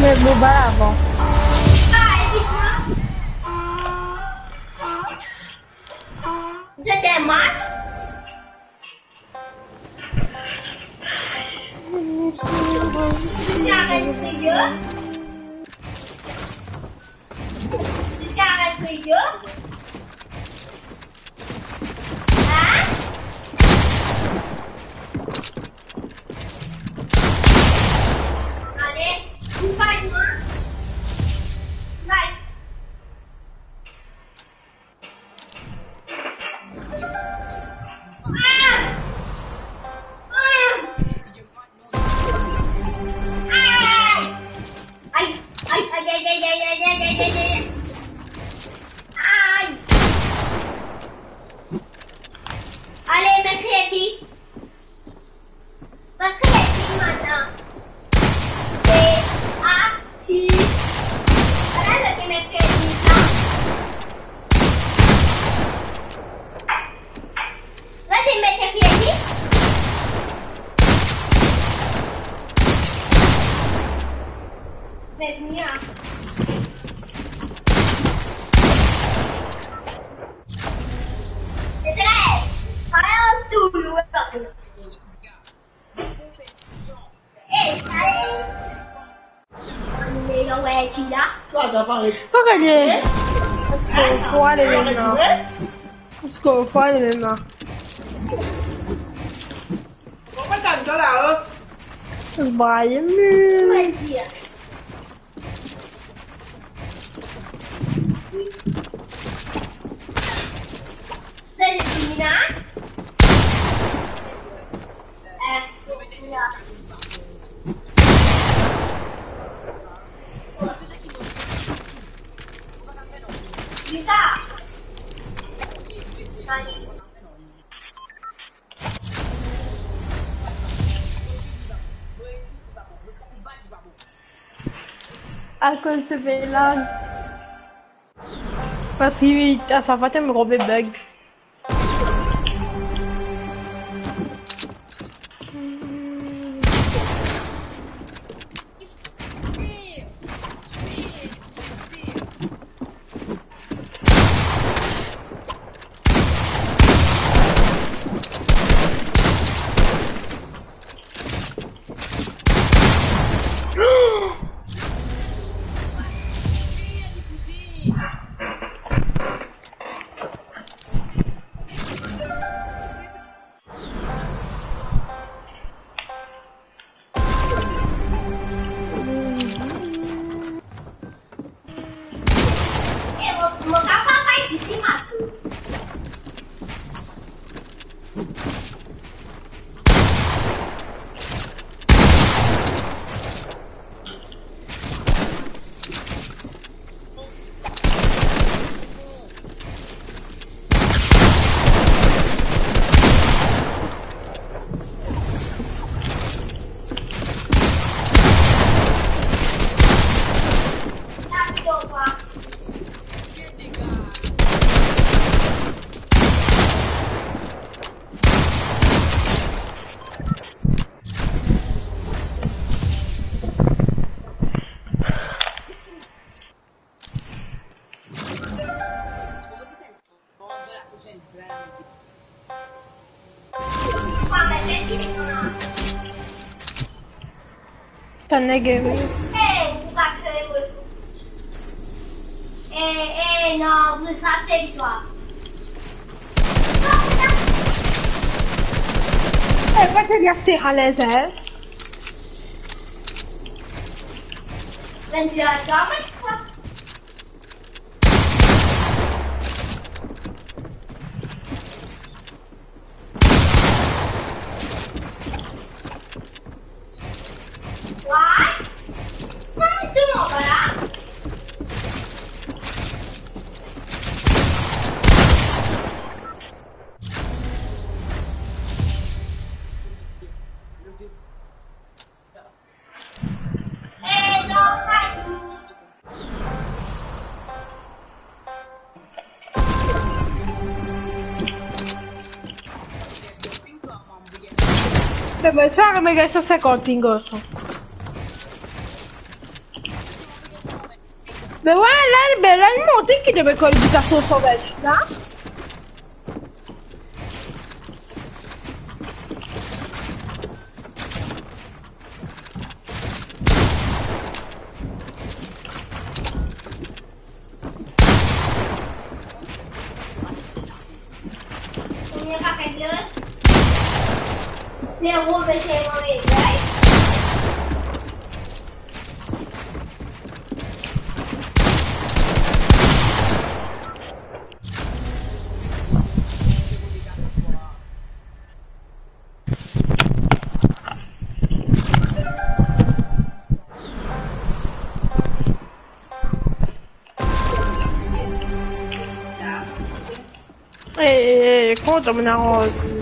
Met mo bal avan. Ay, ay, ay. Ale, met kredi. Met kredi, madanm. P A T. Ala, met kredi sa. Vas-y, mets tes pieds ici. Vas-y, hein. C'est vrai. Pas tout le monde. Pou gagn li. Asko fwa li mem la. Asko fwa li mem la. Brahim. Akoz to pe lag. Parski a sa fwa to mo trouve bug. Tande, Gaby. Eh, eh, non, sa se viktwar. Eh, pa te bien, se alez, hein. Ben, tu as jamais quoi. Be, mo ti pe gagn san sinkant ping, garson. Be wi, la, be la, li montre ki de be kol bitasion sovaz la. Eh, eh, eh, kontan mo aranz.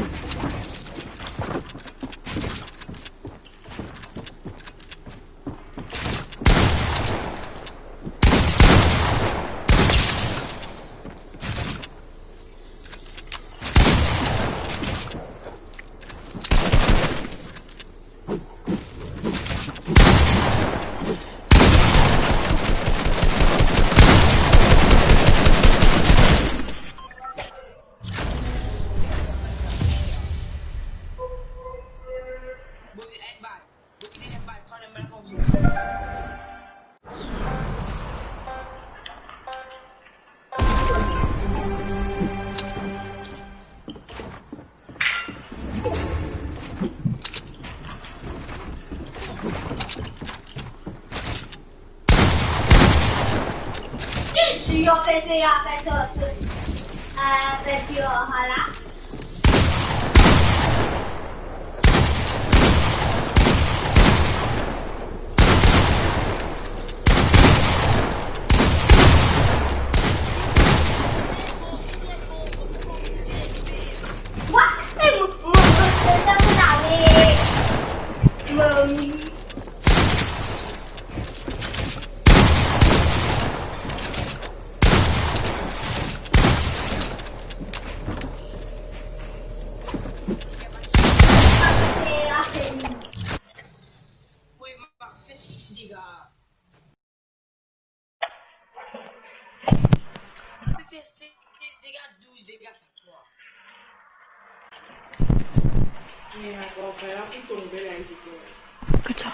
Écoute ça.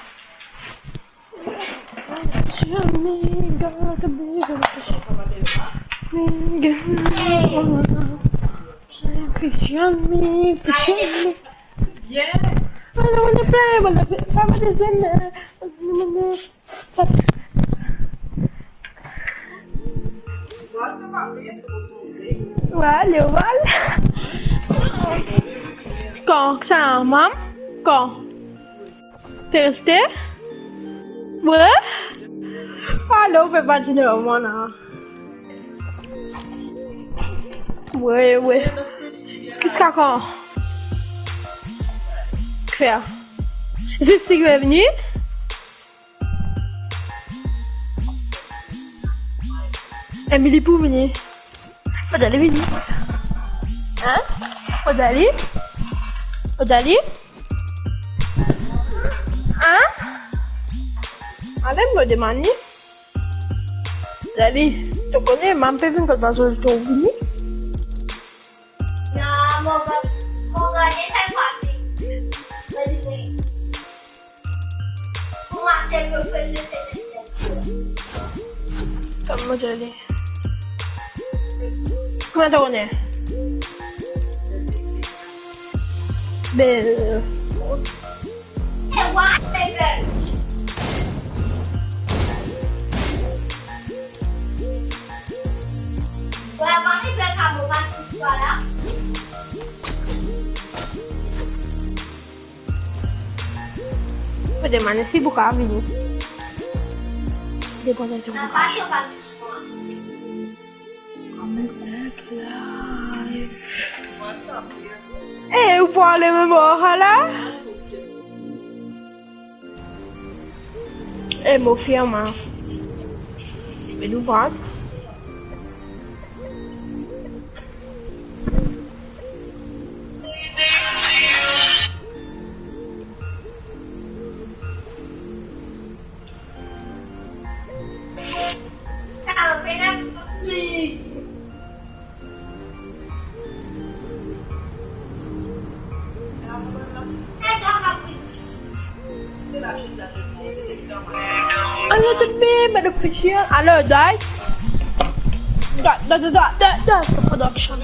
Push on me, God, be with us. Me, God, push on me, push on me. I don't wanna play, but I feel, I wanna send, uh, Vale, vale. Kan sa, mam? Kan? Terste? Wi? Alo, pe pa dir mwa, non. Wi, wi. Ziska kan? Fer. Zis si revni. Emily pou vini. Odali vini. Hein? Odali? Odali? Hein? Ale mo demann li. Odali, to kone, mam pe vinn kot mo, to vini. Non, mo, mo, mo gagn sa pase. Vas-y, vas-y. Kouma to rone? Be, Fode mane si bouka vini. Depoze to. Eh, ou pou ale mem bor la? Eh, mo fia, ma. Me nou pran. Anlor to be, but official. Anlor, guys. That, that, that, that, that, that's the production.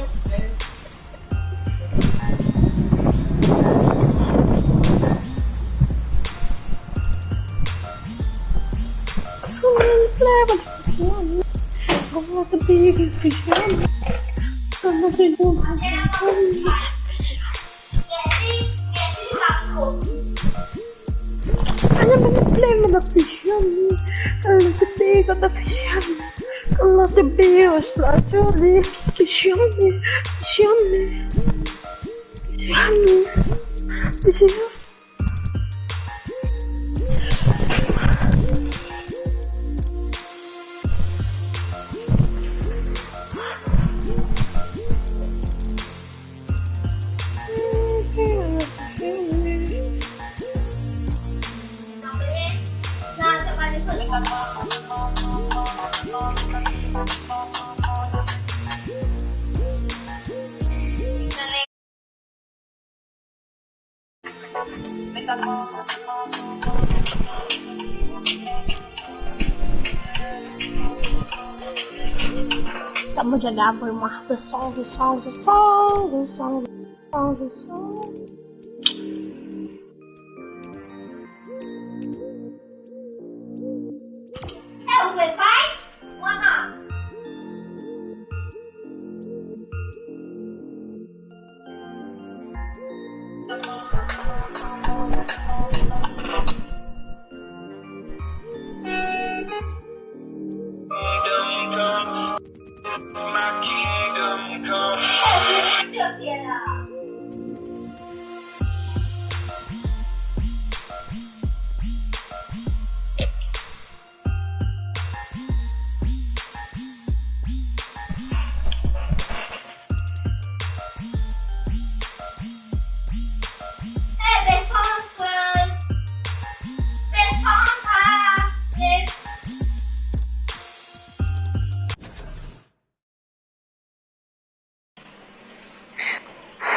Sa mo dir la, vremem, sa sanz, sanz, sanz.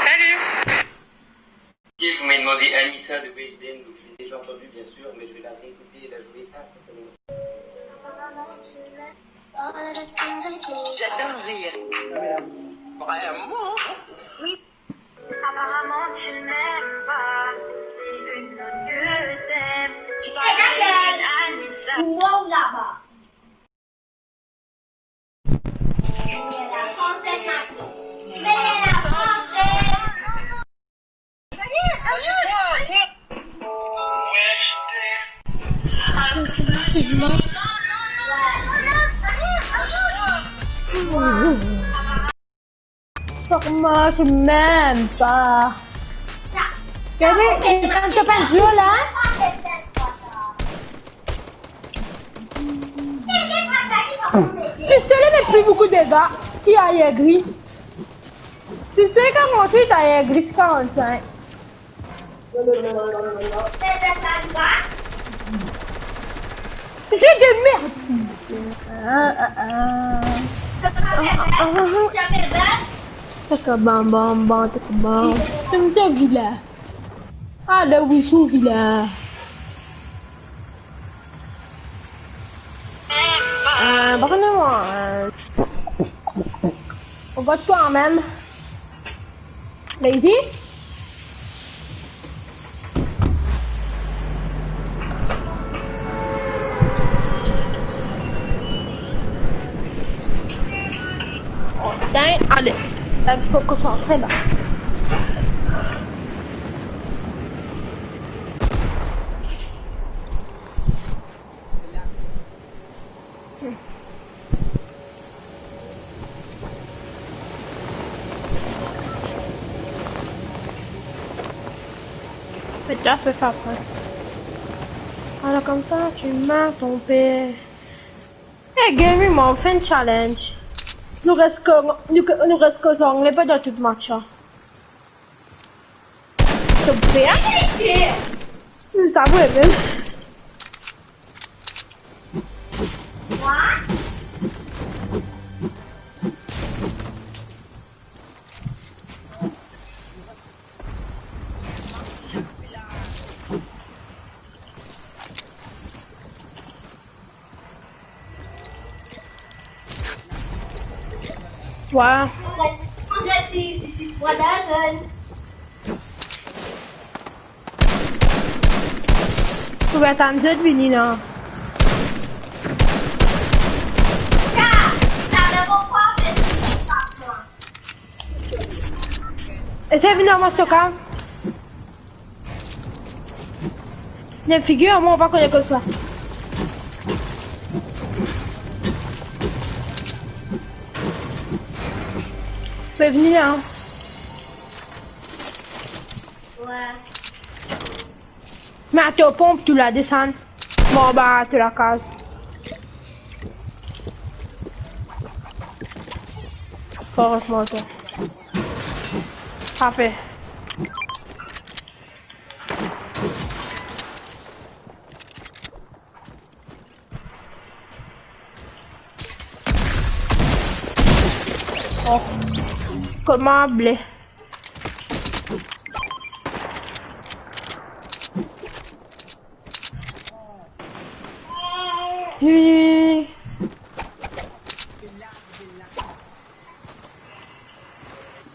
Salut. Vous m'avez demandé Anissa de Weshden, donc je l'ai déjà entendu, bien sûr, mais je vais la réécouter et la jouer instantanément. J'adore rire. Vraiment ? Oui. Apparemment, tu ne m'aimes pas. C'est une autre que t'aimes. Tu parles de Anissa. Wow, là-bas. Fuck, moi, je m'aime pas. Regardez, il est en train de se faire violent. Pistolet met plus beaucoup de dégâts. Qui a aigri ? Si c'est quarante-huit, a aigri quarante-cinq. Jeu de merde. Ah, ah, ah. Ah, ah, ah. Taka bam, bam, bam, taka bam. Tum, tum, vila. Ah, la, oui, sou vila. Ah, par contre, moi, euh, on vote toi même. Lazy ? Oh, putain, allez, ça, il faut concentrer là. Fais gaffe, fais pas peur. Alors comme ça, tu marques ton père. Hey, Gary, moi, on fait un challenge. Nous restons, nous, nous restons anglais pendant tout match, hein. Sa pe arive. Sa vremem. Wa. Pou atann zot vini la. Esey vini ar mwa so kam. Ena figir mwa, pa kone kosa. Pe vini la. Wi. Me ato ponp tou la, desann. Bon, ba, tou lakaz. Fort mwa, twa. Ape. Oh, kouma ble. Hi.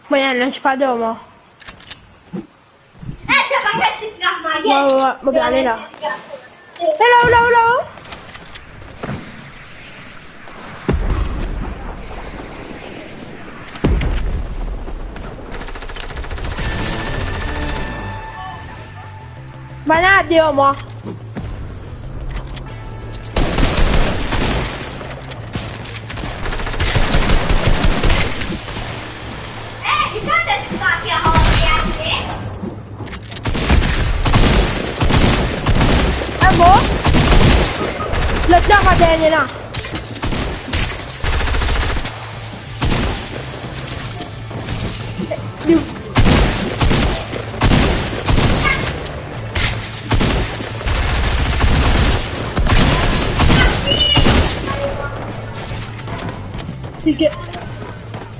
Mwa, ena lans pa dan mwa. Wi, wi, wi, mo pe ale la. Hello, hello, hello. Bann la deor mwa. Ah bon? Lot la, pa dernie la.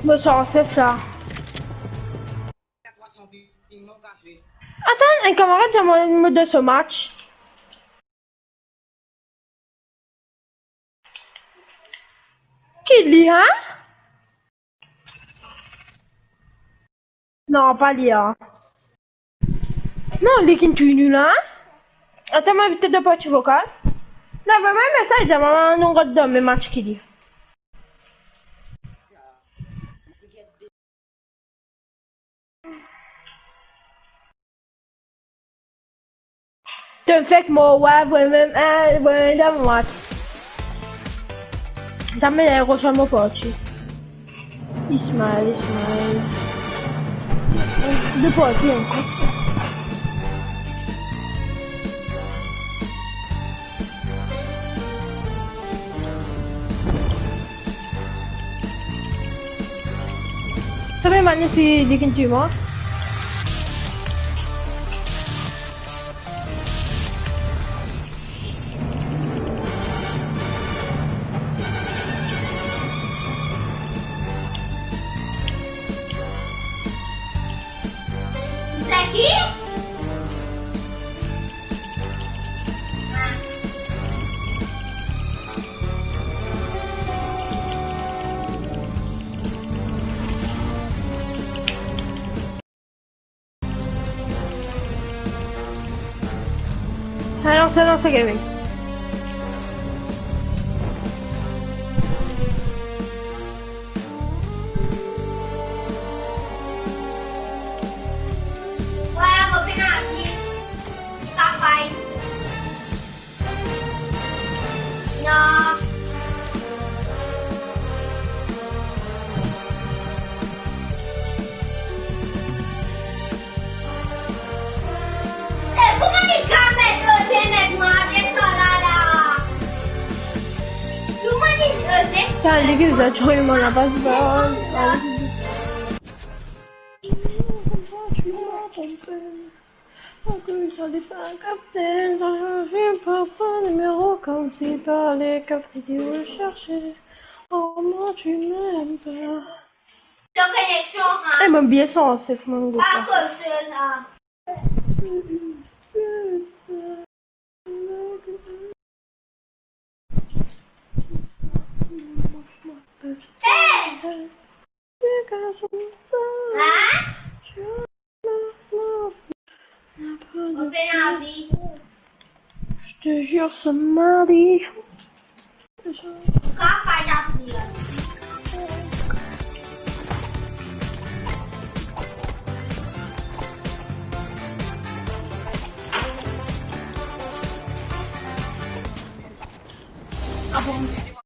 Mo sanse sa. Atann, enn kamarad dir mwa mo dan so match. Ki li, hein? Non, pa li, hein. Non, li ki'nn touy nou la, hein? Atann, mo invit dan parti vokal. Non, vreman, me sa, li dir mwa, nou rod dan mem match ki li. To fek mo, wi, vreman, eh, vreman, dan mwa. Zame li rod mo parti. Ismaël, Ismaël. De parti ankor. Sa pe mane si li ki'nn touy mwa. Zaki? Alor, sa dan sa gaming. Non. Eh, kouma li kapav oze met mwa avek sa la la? Kouma li oze? Sa, li ki zot trouv mwa la, pas bon. Akoz sa li pa kapte, zot trouv parfwa nimero koumsi pa li kapte ki ou cherche. Oh, moi, tu m'aimes pas. To koneksion, hein? Eh, mo bien sanse, mon gars. Akoz sa. Hey! On fait la vie. Je te jure, ce mardi. Quand pas la vie. Ah bon.